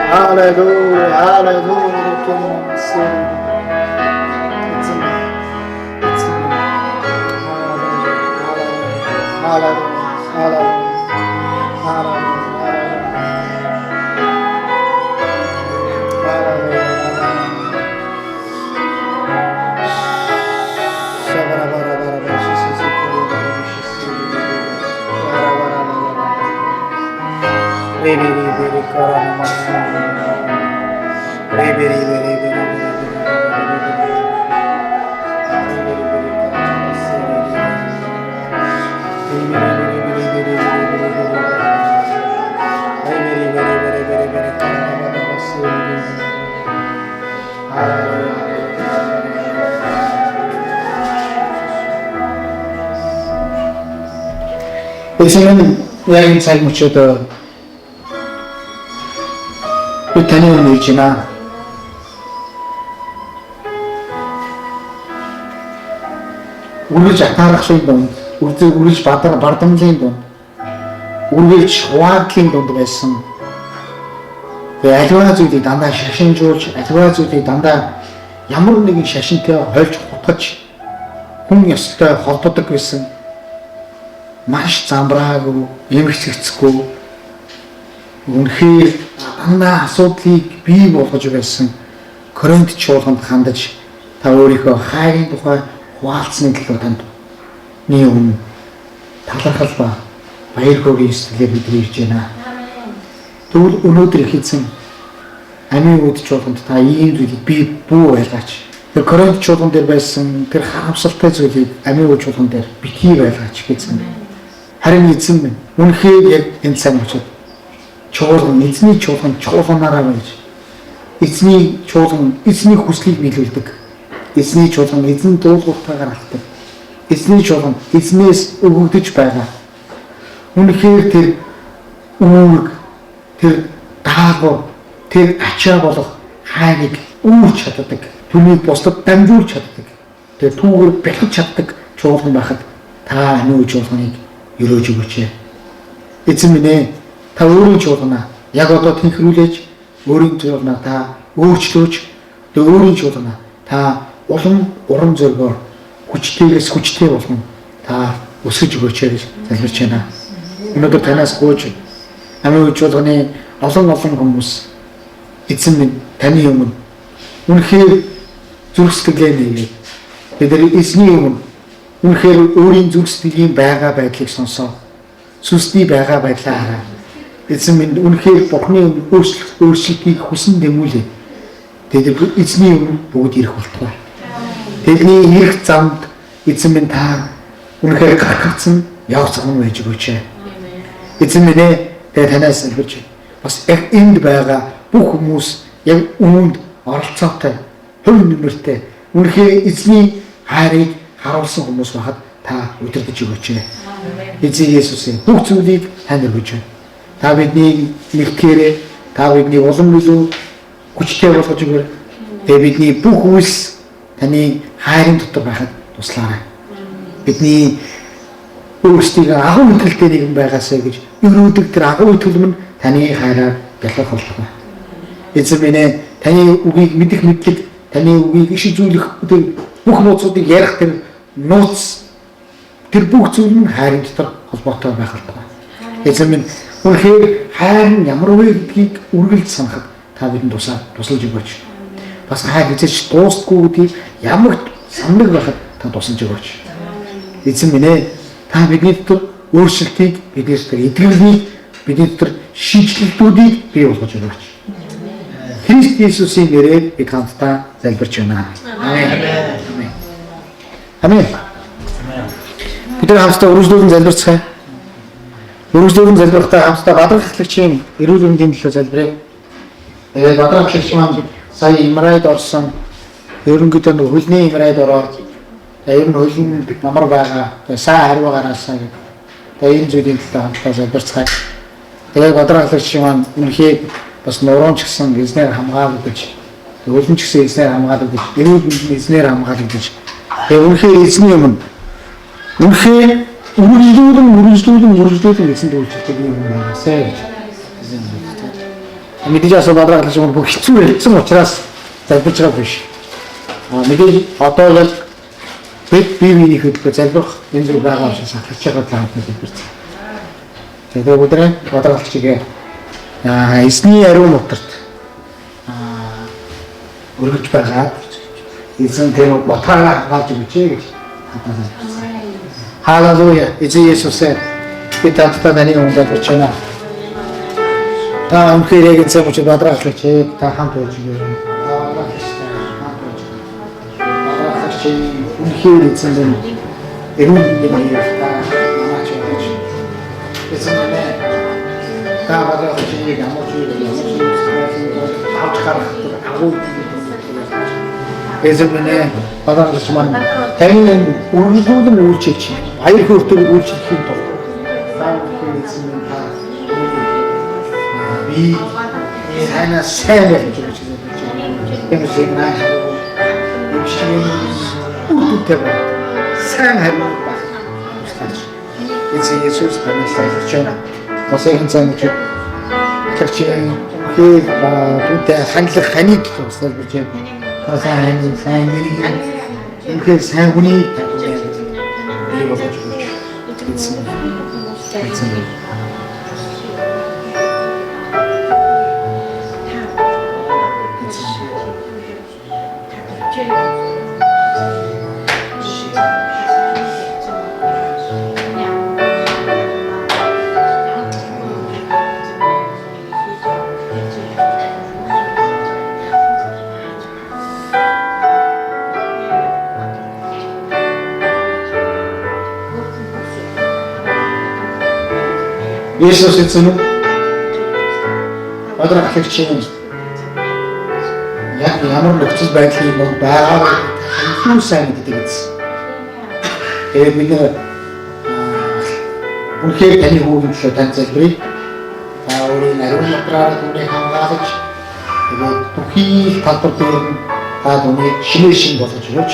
Hallelujah, hallelujah. Hallelujah, hallelujah, hallelujah. Эзэн яг энэ цаг мөчид би таны өмнө ирж байна. Үргэлж атаархлын дунд, үргэлж бардамлын дунд, үргэлж хуваадлын дунд байсан. Тэгээ аливаа зүйлийг дандаа шашинжуулж, аливаа зүйлийг дандаа ямар нэгэн шашинтай хольж хутгаж хүн ёстой холбодог байсан. Маш замбраагүй, эмхцэгцгүй, үнэхээр дандаа асуудлыг бий болгож байсан Коринт чуулганд хандаж та өөрийнхөө хайрын тухай хуваалцсны төлөө танд миний өмнө талархал ба баяр хөөрийн сэтгэлээр бид ирж байна. Тэгвэл өнөөдөр их эзэн амийн үд чуулганд та ийм зүйлийг бий бүү байлгаач. Тэр Коринт чуулган дээр байсан тэр харамсалтай зүйлийг амийн үд чуулган дээр битгий байлгаач гэсэн. Харин эзэн минь үнэхээр яг энэ цаг мөчид чуулган эзний чуулган чуулганаараа байж эзний чуулган эзний хүслийг биелүүлдэг. Эзний чуулган эзэн дуулууртайгаар алхдаг. Эзний чуулган эзнээс өгөгдөж байгаа. Үнэхээр тэр үүрэг, тэр даалгавар, тэр ачаа болох хайрыг үүрч чаддаг. Түүнийг бусдад дамжуулж чаддаг. Тэр түүгээр бэлгэж чаддаг чуулган байхад та амийн чуулганыг өрөөж өгөөч. Эзэн минь ээ, та өөрийн чуулганаа яг одоо тэнхрүүлээч, өөрийн чуулганаа та өөрчлөөч, тэр өөрийн чуулганаа та улам урам зоригоор хүчтэйгээс хүчтэй болгон та өсгөж өгөөч гэж залбирч байна. Өнөөдөр танаас гуйж амийн чуулганы олон олон хүмүүс эзэн минь таны өмнө үнэхээр зүрх сэтгэлээ нээгээд бид нар эзний өмнө үнэхээр өөрийн зүрх сэтгэлийн байгаа байдлыг сонсоо, сүнсний байгаа байдлаа хараа. Эзэн минь үнэхээр Бурхны өмнө өөрчлөлтийг хүсэн дэмүүлээ. Тэгээд эзний өмнө бүгд ирэх болтугай. Тэдний ирэх замд эзэн минь та үнэхээр гаргацсан явц зам байж өгөөч. Эзэн минь ээ, тэгээд танаас залбирч бас яг энд байгаа бүх хүмүүс яг үүнд оролцоотой, хувь нэмэртэй үнэхээр эзний хайрыг харуулсан хүмүүс байхад та удирдах өгөөч. Эзэн Есүсийн бүх зүйлийг танд өргөж байна. Та биднийг нэгтгээрэй, та биднийг улам илүү хүчтэй болгож өгөөрэй. Тэгээ бидний бүх үйлс таны хайрын дотор байхад туслаарай. Бидний өөрсдийг агуу итгэлтэй нэгэн байгаасай гэж өрөөдөг тэр агуу итгэл минь таны хайраар бялх болтугай. Эзэн минь ээ, таны үгийг мэдэх мэдлэг, таны үгийг иш үзүүлэх тэр бүх нууцуудыг ярих тэр нууц, тэр бүх зүйл нь хайрын дотор холбоотой байх болтугай. Эзэн минь үнэхээр хайр нь ямар вэ гэдгийг үргэлж санахад та бидэнд тусалж өгөөч. Бас хайр хизээч дуустгүй гэдгийг ямар санаг байхад та тусалж өгөөч. Эзэн минь ээ, та бидний дотор өөрчлөлтийг, бидний дотор эдгэрлийг, бидний дотор шинэчлэлтүүдийг бий болгож өгөөч. Христ Иесусийн нэрээр бид хамтдаа залбирч байна. Амен. Амен. Бид нар хамтдаа өргөжлүүлэн залбирцгаая. Өргөжлүүлэн залбирахдаа хамтдаа бадрахлагчийн эрүүл мэндийн төлөө залбирая. Тэгээд бадрахлагч маань сая Имрайд орсон. Ерөнхийдөө нэг хөлний Имрайд ороод ер нь хөлн намар байгаа. Тэгээд сайн хариу гараасаа гэх. Тэгээд энэ зүйлийн төлөө хамтдаа залбирцгаая. Тэгээд бадрахлагч маань үнэхээр бас нуруунд ч гэсэн эзнээр хамгаалагдаж, хөлн ч гэсэн эзнээр хамгаалагдаж, эрүүл мэнд эзнээр хамгаалагдаж. Тэгээд үнэхээр эзний өмнө үнэхээр Үргэлжлүүлэн эзэнд үйлчлдэг юм байгаасай гэж эзэн хэлдэг. Мэдээж асуу бадрааглаж юм бүх хэцүү хэлсэн учраас залбирч байгаа биш. Мэдээж одоо яг бид бие биений хөдөлгөөн залбирах энэ зүйл байгаа учраас ахлаж байгаа талаар залбирч. Тэгээд бүгдээ бадрааглачгээ эзний ариун моторт өргөж байгаа. Эзэн тэр мотараа хамгаалж өгөөч гэж хадгалсан. Халелуя. Эзэн Есүсээ би танд таны өмнө залбирч байна. Та үнэхээр яг энэ цаг мөчид бадрааглаач. Та хамт байж өгөөрэй. Та бадрааглаач хамт байж өгөөрэй. Бадрааглаач үнэхээр эзэн минь эрүүл мэндийн маягаар та намаач байж. Эзэн минь та бадрааглаач ямар ч үйл ямар ч авч гарах агуу эзэн минь бадрааглаач маань таны үргэлжлүүлэн үйлчилж баяр хөөртэйг үйлчлэхийн тулд та үнэхээр эзэн минь та би сайнаа сайн байж өгч гэж юм шиг наа юм шиг үр дүнтэй байна. Сайн хариу байх туслаач. Эзэн Есүс танаас залбирч байна. Мосегийн цаг мөчид ахлагч үнэхээр түүнтэй хандлах ханыг туслаж байна. Та сайн ханыг сайн нэрийг үнэхээр сайн хүнийг бий болгож өгөөч. Эзэн эзэн Есүс эзэн үү? Бадрах ахлагчийн яг ямар нөхцөл байдлын мөн байгааг илүү сайн мэддэг эзэн. Тэгээд бид нэр үнэхээр таны хүүгийн төлөө танд залбирая. Та өөрийн ариун мотраар түүнийг хамгаалаж тэгээд бүхий л талбар дээр нь та түүнийг шинээр шин болгож өгөөч.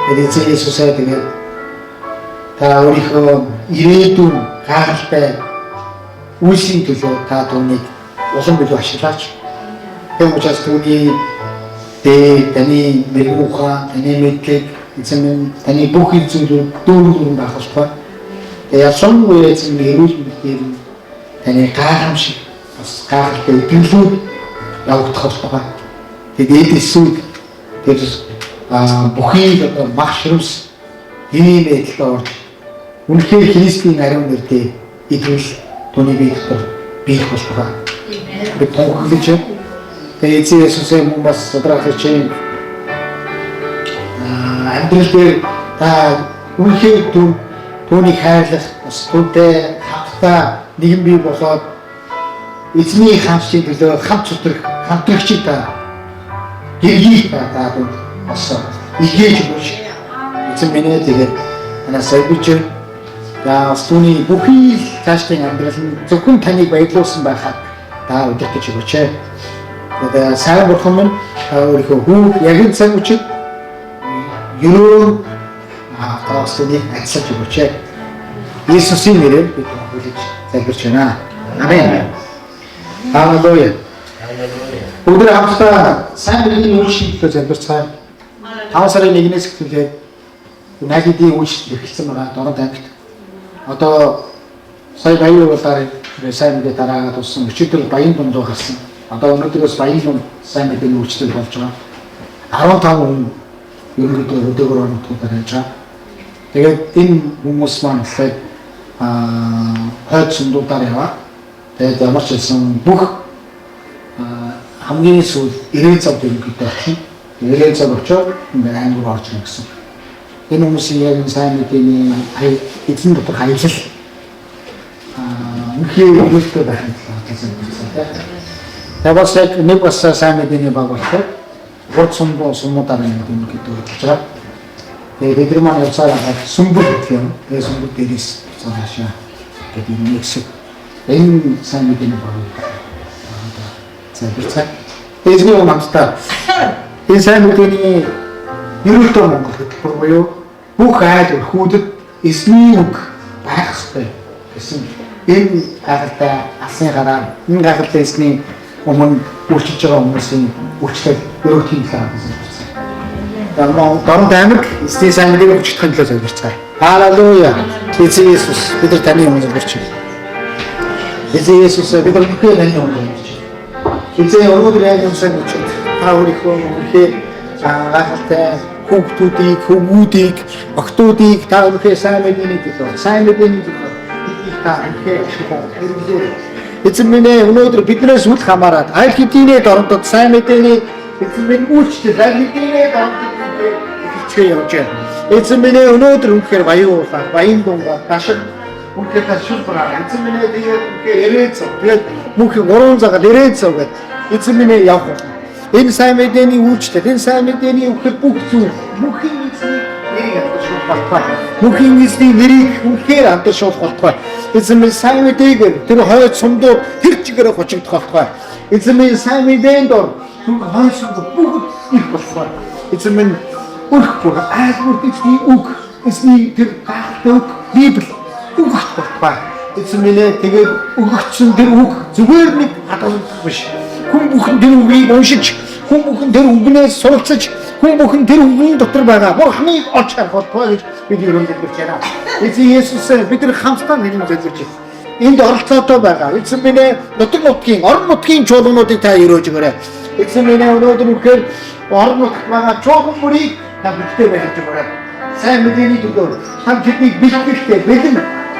Тэгээд эзэн Есүсээ тэгээд та өөрийнхөө ирээдүйн гайхалтай үйлсийн төлөө та түүнийг улам илүү ашиглаач. Тийм учраас түүний дээ таны мэрэгэн ухаан, таны мэдлэг, эзэн минь таны бүх зүйлүүд дүүрэн дүүрэн байх болтугай. Тэгээ ялангуяа эзэн минь эрүүл мэндээр таны гайхамшиг бас гайхалтай итгэлүүд явагдах болтугай. Тэгээд эд эсүүд тэр бүхий одоо мах ширвс ийм байдалд орж үнэхээр Христийн ариун нэртэй итгэл түүний бие дотор биелэх болтугай. Би тунхаглаж байна. Тэгээ эзэн Есүсээ мөн бас судрааглаж амьдрал дээр та үнэхээр түүнийг хайрлах бас түүнтэй хамтдаа нэгэн бий болоод эзний хамтчийн төлөө хамт сутрах хамтрагчийг та гэргийг та түнд бас илгээж өгөөч. Эзэн минь ээ тэгээд танаас залбирч байна. За бас түүний бүхий л цаашдын амьдрал нь зөвхөн таныг баярлуулсан байхад та удирдах өгөөч. Тэгээд сайн бурхан минь та өөрийнхөө хүүг яг энэ цаг мөчид ерөөн та бас түүнийг адислаж өгөөч. Иесусийн нэрээр бид хүлээж залбирч байна. Амен. Халелуя. Бүгд хамтдаа сайн мэдээний үйлчлэлийн төлөө залбирцгаая. 5 сарын 1-ээс эхлүүлээд Нагидын үйлчлэл эхэлсэн байгаа Дорнод аймагт. Одоо сая баян уулаар сайн мэдээ дараагаад туссан. Өчигдөр баян дундуу гарсан. Одоо өнөөдрөөс баян дунд сайн мэдээний үйлчлэл болж байгаа. 15 хүн ерөнхийдөө өдөөгөр орнотуудаар явж байгаа. Тэгээд энэ хүмүүс маань болохоор хойд сундуудаар яваа. Тэгээд ямар ч байсан бүх хамгийн сүүл 90 завд ерөнхийдөө очино. 90 зав очиод ингээд аймаг руу орж ирнэ гэсэн. Энэ хүмүүсийн яг энэ сайн мэдээний эзэн дотор хаялал үнэхээр өвөлтөй байх юм талаар залбирсан тийм. Тэгээд бас яг нэг бас сайн мэдээний баг болохоор урд сумбуу сумуудаар ингээд ерөнхийдөө хөдөлж байгаа. Тэгээд бид нар маань явцаар хахад сүмбэр гэх юм. Тэгээд сүмбэр дээрээс цаашаа гэдэг юм нэг хэсэг. Энэ сайн мэдээний баг залбирцгаая. Эзний өмнө хамтдаа энэ сайн мэдээний ерөөдөө Монгол хөтөлбөр буюу бүх айл өрхүүдэд эзний үг байх ёстой гэсэн энэ гайхалтай алсын гараа, энэ гайхалтай эзний өмнө үйлчилж байгаа хүмүүсийн үйлчлэл өрөөхийн талаар хэлсэн. Дорнод аймаг эзний сайн мэдээг хүчтэхийн төлөө залбирцгаая. Халелуя. Эзэн Есүс, бид нар таны өмнө залбирч байна. Эзэн Есүс, бид нар үнэхээр таны өмнө залбирч байна. Эзэн, өнөөдөр яг юм сайн хүчит та өөрийнхөө үнэхээр гайхалтай хүүхдүүдийг, хөвгүүдийг, охтуудыг та үнэхээр сайн мэдээний төлөө, сайн мэдээний төлөө биднийг та үнэхээр хэрэглээрэй. Эзэн минь ээ, өнөөдөр биднээс үл хамааран аль хэдийнэ дорнодод сайн мэдээний эзэн минь үйлчлэл аль хэдийнэ дорнодод үнэхээр эхэлчихээ явж байна. Эзэн минь ээ, өнөөдөр үнэхээр баян уулаа, баян дунгаа, дашиг үнэхээр та шүл бараа. Эзэн минь ээ, тэгээд үнэхээр ирээд зов. Тэгээд мөнхийн гурван цагаар ирээд зов гэд эзэн минь ээ явах болно. Энэ сайн мэдээний үйлчлэл, энэ сайн мэдээний үнэхээр бүх зүйл мөнхийн эзний нэрийг алдаршуулах болтугай. Мөнхийн эзний нэрийг үнэхээр алдаршуулах болтугай. Эзэн минь, сайн мэдээг тэр хойд сумдууд тэр чигээр хучигдах болтугай. Эзэн минь, сайн мэдээнд ор хойд сумдууд бүгд их болтугай. Эзэн минь, өрх бүр айл бүрт эзний үг, эзний тэр гайхалтай үг, Библи өгөх болтугай. Эзэн минь ээ, тэгээд өгөгдсөн тэр үг зүгээр нэг хадгалагдах биш. Хүн бүхэн тэр үгийг уншиж, хүн бүхэн тэр үгнээс суралцаж, хүн бүхэн тэр үгэн дотор байгаа Бурхныг олж харах болтугай гэж бид ерөөл залбирч байна. Эзэн Есүс, бид нар хамтдаа нэрийг залбирч байна. Энд оролцоотой байгаа. Эзэн минь ээ, нутаг нутгийн, орон нутгийн чуулгануудыг та өрөөж өгөөрэй. Эзэн минь ээ, өнөөдөр үнэхээр орон нутагт байгаа чуулган бүрийг та хүчтэй байлгаж өгөөрэй. Сайн мэдээний төлөө та тэднийг бэлтгэлтэй, бэлэн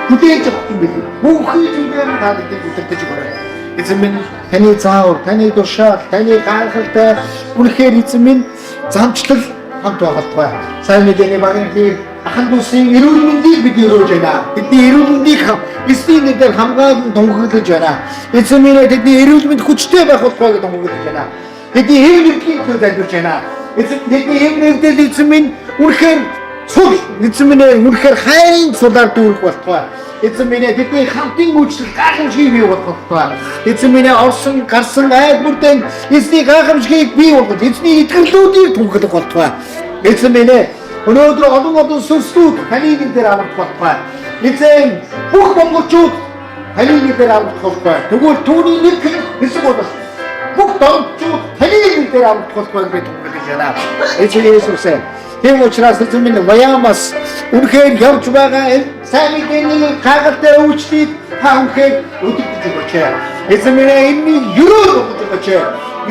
хүлээж авах юм бэлэн. Бүхий зүйлээр та тэднийг удирдах өгөөрэй. Эзэн минь, таны заавар, таны тушаал, таны гайхалтай үнэхээр эзэн минь замчлал хамт байх болтугай. Сайн мэдээний багийн хэр ахан дүүсийн эрүүл мэндийг бид өрөөж байна. Тэдний эрүүл мэндийг эзний нэрээр хамгаалан тунхаглаж байна. Эзэн минь, тэдний эрүүл мэнд хүчтэй байх болтугай гэж тунхаглаж байна. Тэдний хэв нэгдлийн төлөө залбирч байна. Эзэн, тэдний хэв нэгдэл эзэн минь үнэхээр цул, эзэн минь, үнэхээр хайрын цулаар дүүрэх болтугай. Эзэн минь, тэдний хамтын үйлчлэл гайхамшигыг бий болгох болтугай. Эзэн минь, орсон гарсан айл бүрдэн эзний гайхамшигыг бий болгож, эзний итгэрлүүдийг тунхаглах болтугай. Эзэн минь, өнөөдөр олон олон сүнслүүд таны нэрээр аврах болтугай. Эзэн, бүх монголчууд таны нэрээр аврах болтугай. Тэгвэл түүний нэг хэсэг бол бүх дорночууд таны нэрээр аврах болтугай гэж тунхаглаж байна. Эзэн Есүс ээ. Тийм учраас эзэн минь, Баямас үнэхээр явж байгаа энэ сайн мэдээний гайхалтай үйлчлэлийг та үнэхээр өдөртөж өгөөч. Эзэн минь, энэний ерөөл болгож өгөөч.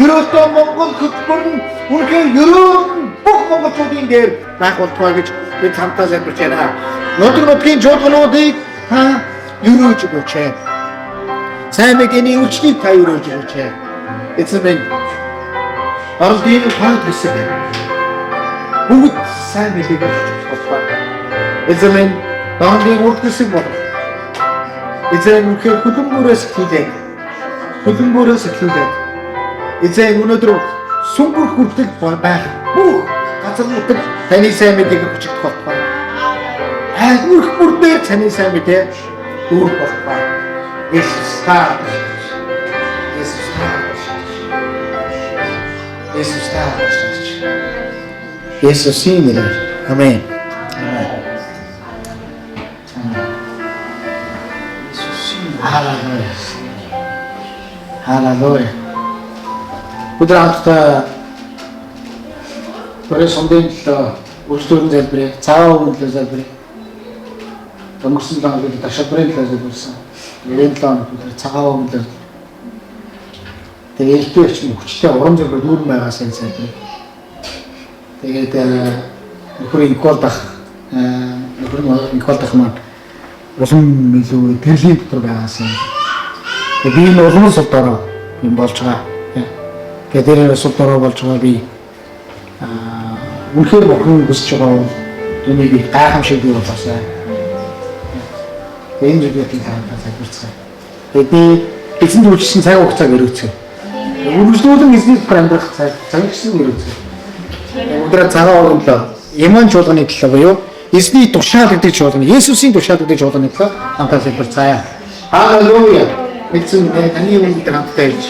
Ерөөлтөө Монгол хөтөлбөр нь үнэхээр ерөөл нь бүх монголчуудын дээр байх болтугай гэж бид хамтаа залбирч байна. Нутаг нутгийн чуулгануудыг та өрөөж өгөөч. Сайн мэдээний үйлчлэлийг та өрөөж өгөөч. Эзэн минь, Оролдын хойд хэсэг бүгд сайн мэдээг олж болтугай. Эзэн минь, Дорнодын урд хэсэг болох. Эзэн, үнэхээр хөлбөмбөрөөс эхлүүлээд, хөлбөмбөрөөс эхлүүлээд эзэн өнөөдөр сүмбэр хүртэл байх бүх газар нутаг таны сайн мэдээг хүчигдэх болтугай. Айл өрх бүр дээр таны сайн мэдээ дүүрэх болтугай. Есүс, та Есүс, та Есүс, та Есүсийн нэрээр. Амен. Амен. Халелуя. Халелуя. Бид хамтдаа Бүрээ сумдын төлөө үргэлжлүүлэн залбирая. Цагаан өвгөн төлөө залбирая. Өнгөрсөн 7 хоног бид ташалбарын төлөө залбирсан. 97 хоног бид цагаан өвгөн төлөө. Тэгээ элдв эрчим хүчтэй урам зориг дүүрэн байгаасаа гэж залбирая. Тэгээд нөхөр Никол дах нөхөр Никол дах маань улам илүү гэрлийн дотор байгаасаа. Тэгээ би энэ улам сул дорой юм болж байгаа. Тэгээ тэр сул дорой болж байгаа би үнэхээр бурхан хүсэж байгаа бол түүнийг би гайхамшиг бий болоосай. Тэгээ энэ зүйлийг та залбирцгаая. Тэгээ би эзэнд үйлчилсэн цаг хугацааг өрөөцгөө. Үргэлжлүүлэн эзний дотор амьдрах цаг цагсан өрөөцгөө. Өнөөдөр цагаан өрөмлөө Яман чуулганы төлөө буюу эзний тушаал гэдэг чуулганы, Есүсийн тушаал гэдэг чуулганы төлөө хамтаа залбирцгаая. Халелуя. Эзэн, таны өмнө бид хамтдаа ирж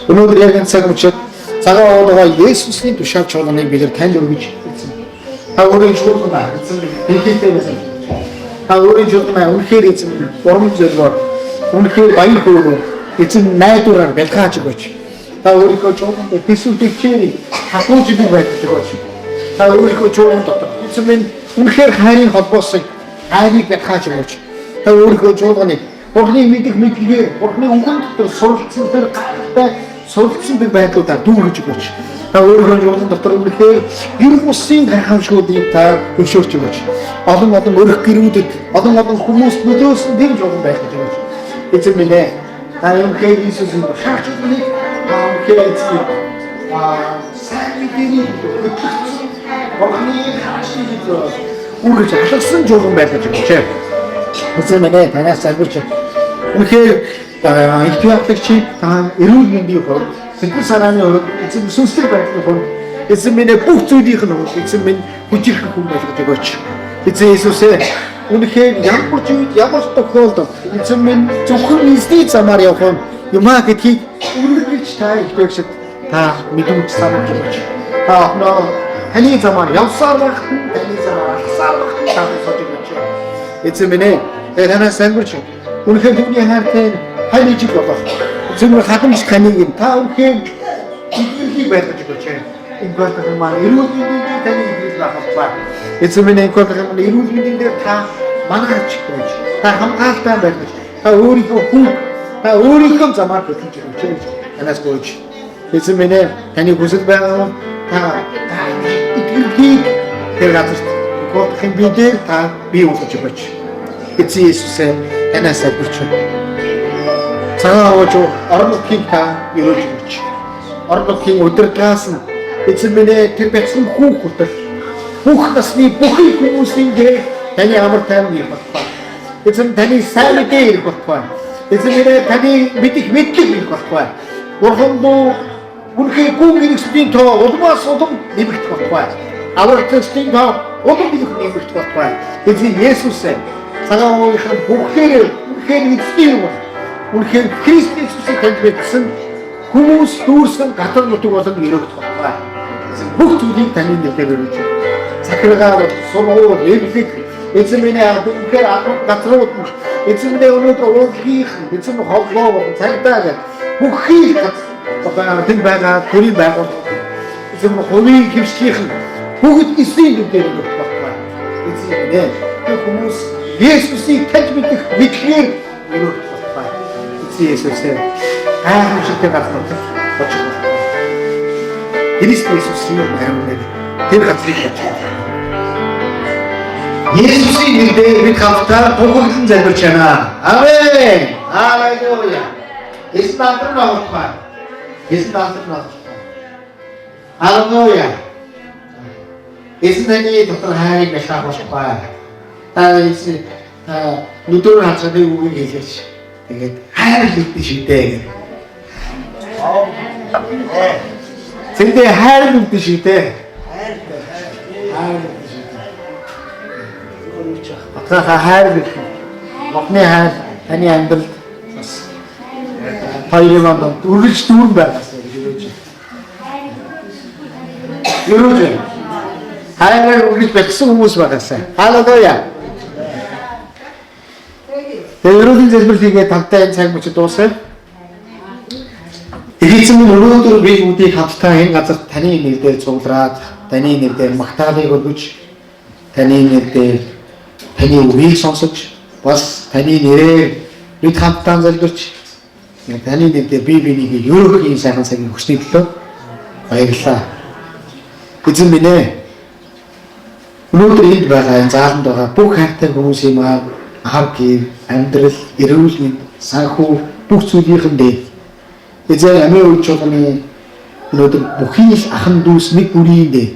өнөөдөр яг энэ цаг мөчид цагаан овоогоо Есүсийн тушаал чуулганыг бид нар танд өргөж эзэн. Та өөрийн чуулганаа эзэн дэлхийдээ байсан. Та өөрийн чуулганаа үнэхээр эзэн урам зоригоор, үнэхээр баяр хөөрөөр, эзэн найдвараар бэлгааж өгөөч. Та өөрийнхөө чуулганд тэсвэр тэгчээрийг хатууж идэг байдал өгөөч. Та өөрийнхөө чуулган дотор эзэн минь үнэхээр хайрын холбоосыг, хайрыг бэлгааж өгөөч. Та өөрийнхөө чуулганыг Бурхны мэдэх мэдлэгээр, Бурхны үгэн дотор суралцсан тэр гайхалтай суралцсан тэр байдлуудаар дүүргэж өгөөч. Та өөрийнхөө чуулган дотор үнэхээр гэр бүсийн гайхамшгуудыг та зөвшөөрч өгөөч. Олон олон өрх гэрүүдэд, олон олон хүмүүс нөлөөсөн тэр чуулган байх гэж өгөөч. Эзэн минь ээ, та үнэхээр Иесусийн шаарч чуулганыг та үнэхээр эзэн сайн мэдээний хөтлөгдсөн Бурхны хаашийг үргэлж алгасан чуулган байх гэж өгөөч. Эзэн минь ээ, танаас залбирч үнэхээр их пиатлагчийг та эрүүл мэндийн хувьд, сэтгэл санааны хувьд, эзэн сүнслэг байдлын хувьд, эзэн минь бүх зүйлийнх нь хувьд эзэн минь хүчирхэг хүн болгож өгөөч. Эзэн Иесус ээ, үнэхээр ямар ч үед, ямар ч тохиолдолд эзэн минь зөвхөн эзний замаар явах юм аа гэдгийг үргэлж та ихтгэгчид та мэдүүлж сануулж өгөөч. Та охиноо таны замаар явсаар байх, таны замаар алхсаар байх та тусаж өгөөч. Эзэн минь ээ, танаас залбирч үнэхээр түүний хайртай хань ижил болох. Эзэн халамж таныг юм. Та үнэхээр идэвхийг байлгаж өгөөч. Энэ болгох маань эрүүл мэндийн дээр таны идэвхэл байх болтугай. Эзэн минь, энэ болгох маань эрүүл мэндийн дээр та мангарч байж, та хамгаалтай байлгаж, та өөрийнхөө хүн, та өөрийнхөө замаар хөтлөж өгөөч гэж танаас гуйж. Эзэн минь, таны хүсэл байгаа та идэвхийг тэр газарт болгохын би дээр та бий болгож өгөөч. Эзэн Иесусээ, танаас залбирч байна. Цагаан аваач орон нутгийг та өрөөж өгөөч. Орон нутгийн удирдлагаас нь эзэн минь тэр бяцхан хүүх хүртэл бүх насны бүхий хүмүүсийн дээр таны амар тайван ирэх болтугай. Эзэн таны сайн мэдээ ирэх болтугай. Эзэн минь, таны мэдэх мэдлэг ирэх болтугай. Бурхан дуу, үнэхээр гүн гэрэгсдийн тоо улмаас улам нэмэгдэх болтугай. Аврагчдын тоо улам их нэмэгдэх болтугай. Эзэн Есүсээ, цагаан уугийнхын бүхээр үнэхээр эзний юм. Үнэхээр Христ Иесусыг таньж мэдсэн хүмүүс дүүрсэн газар нутаг болон өрөөгдөх болтугай. Бүх зүйлийг таны нэрээр өрөөж. Захиргаа, сургууль, эвлэг, эзэн минь, үнэхээр албан газрууд, эзэн минь, өнөөдөр уугийнх, эзэн ховлоо болон цагдаа гэх бүхий газар тэнд байгаа төрийн байгууллага, эзэн хувийн хөвчлийнхэн бүгд эзний нэрээр өрөөгдөх болтугай. Эзэн минь, тэр хүмүүс Есүсийг таньж мэдэх мэдлэгээр өрөөгдөх болтугай. Эзэн Есүсээ, гайхамшигтай газар очих болтугай. Христ Есүсийн ариун нэр тэр газрыг очих болтугай. Есүсийн нэрээр бид хамтдаа тухаглан залбирч байна. Амен. Халелуя. Эзэн алдар болтугай. Эзэн алдар болтугай. Халелуя. Эзэн таны дотор хайрыг бэлхах болтугай. Та эзэн нүдээр хацгааны үгийг хэлээч. Тэгээд хайр лүтэн шигдээ гэх. Зэндээ хайр лүтэн шигдээ. Хайр лүтэн шигдээ. Батгаахаа хайр лүтэн. Бурхны хайр таны амьдралд бас хоёрын манд үргэлж дүүрэн байгаасай гэж өрөөж. Өрөөж. Хайраар үргэлж бэлгсэн хүмүүс байгаасай. Халелуя. Тэгээ өрөөлийн залбирал хийгээд тавтай энэ цаг мөчид дуусгая. Эзэн минь, өнөөдөр би бүгдийг хамтдаа энэ газарт таны нэр дээр цуглараад, таны нэр дээр магтаалыг өргөж, таны нэр дээр таны үгийг сонсож, бас таны нэрээр бид хамтдаа залбирч, таны нэр дээр бие биенийг өрөөх ийм сайхан цагийг өгсөний төлөө баярлалаа. Эзэн минь ээ, өнөөдөр энд байгаа, энэ зааланд байгаа бүх хайртай хүмүүсийн маань ар гэр, амьдрал, эрүүл мэнд, санхүү бүх зүйлийнхэн дээр эзэн амийн үе чуулганы өнөөдөр бүхий л ахан дүүс нэг бүрийн дээр,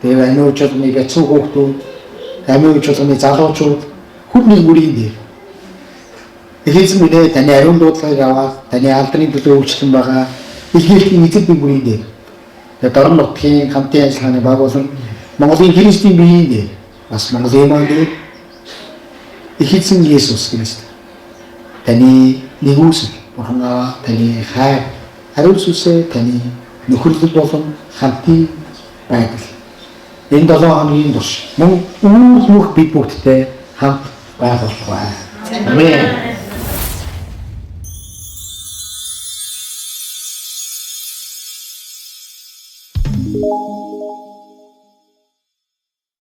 тэгээ амийн үе чуулганы бяцхан хүүхдүүд, амийн үе чуулганы залуучууд хүн нэг бүрийн дээр эзэн минь ээ, таны ариун дуудлагыг аваад таны алдрын төлөө үйлчлэн байгаа илгээлтийн эзэд нэг бүрийн дээр, тэгээ дорн нутгийн хамтын ажиллагааны баг болон Монголын Христийн биеийн дээр, бас Монголын маань дээр их эзэн Есүс Христ, таны нэгүсэл Бурхан аа, таны хайр, ариун сүнсээ, таны нөхөрлөл болон хамтын байдал энэ 7 хоногийн турш мөн үүр нүх бид бүгдтэй хамт байх болтугай. Амен.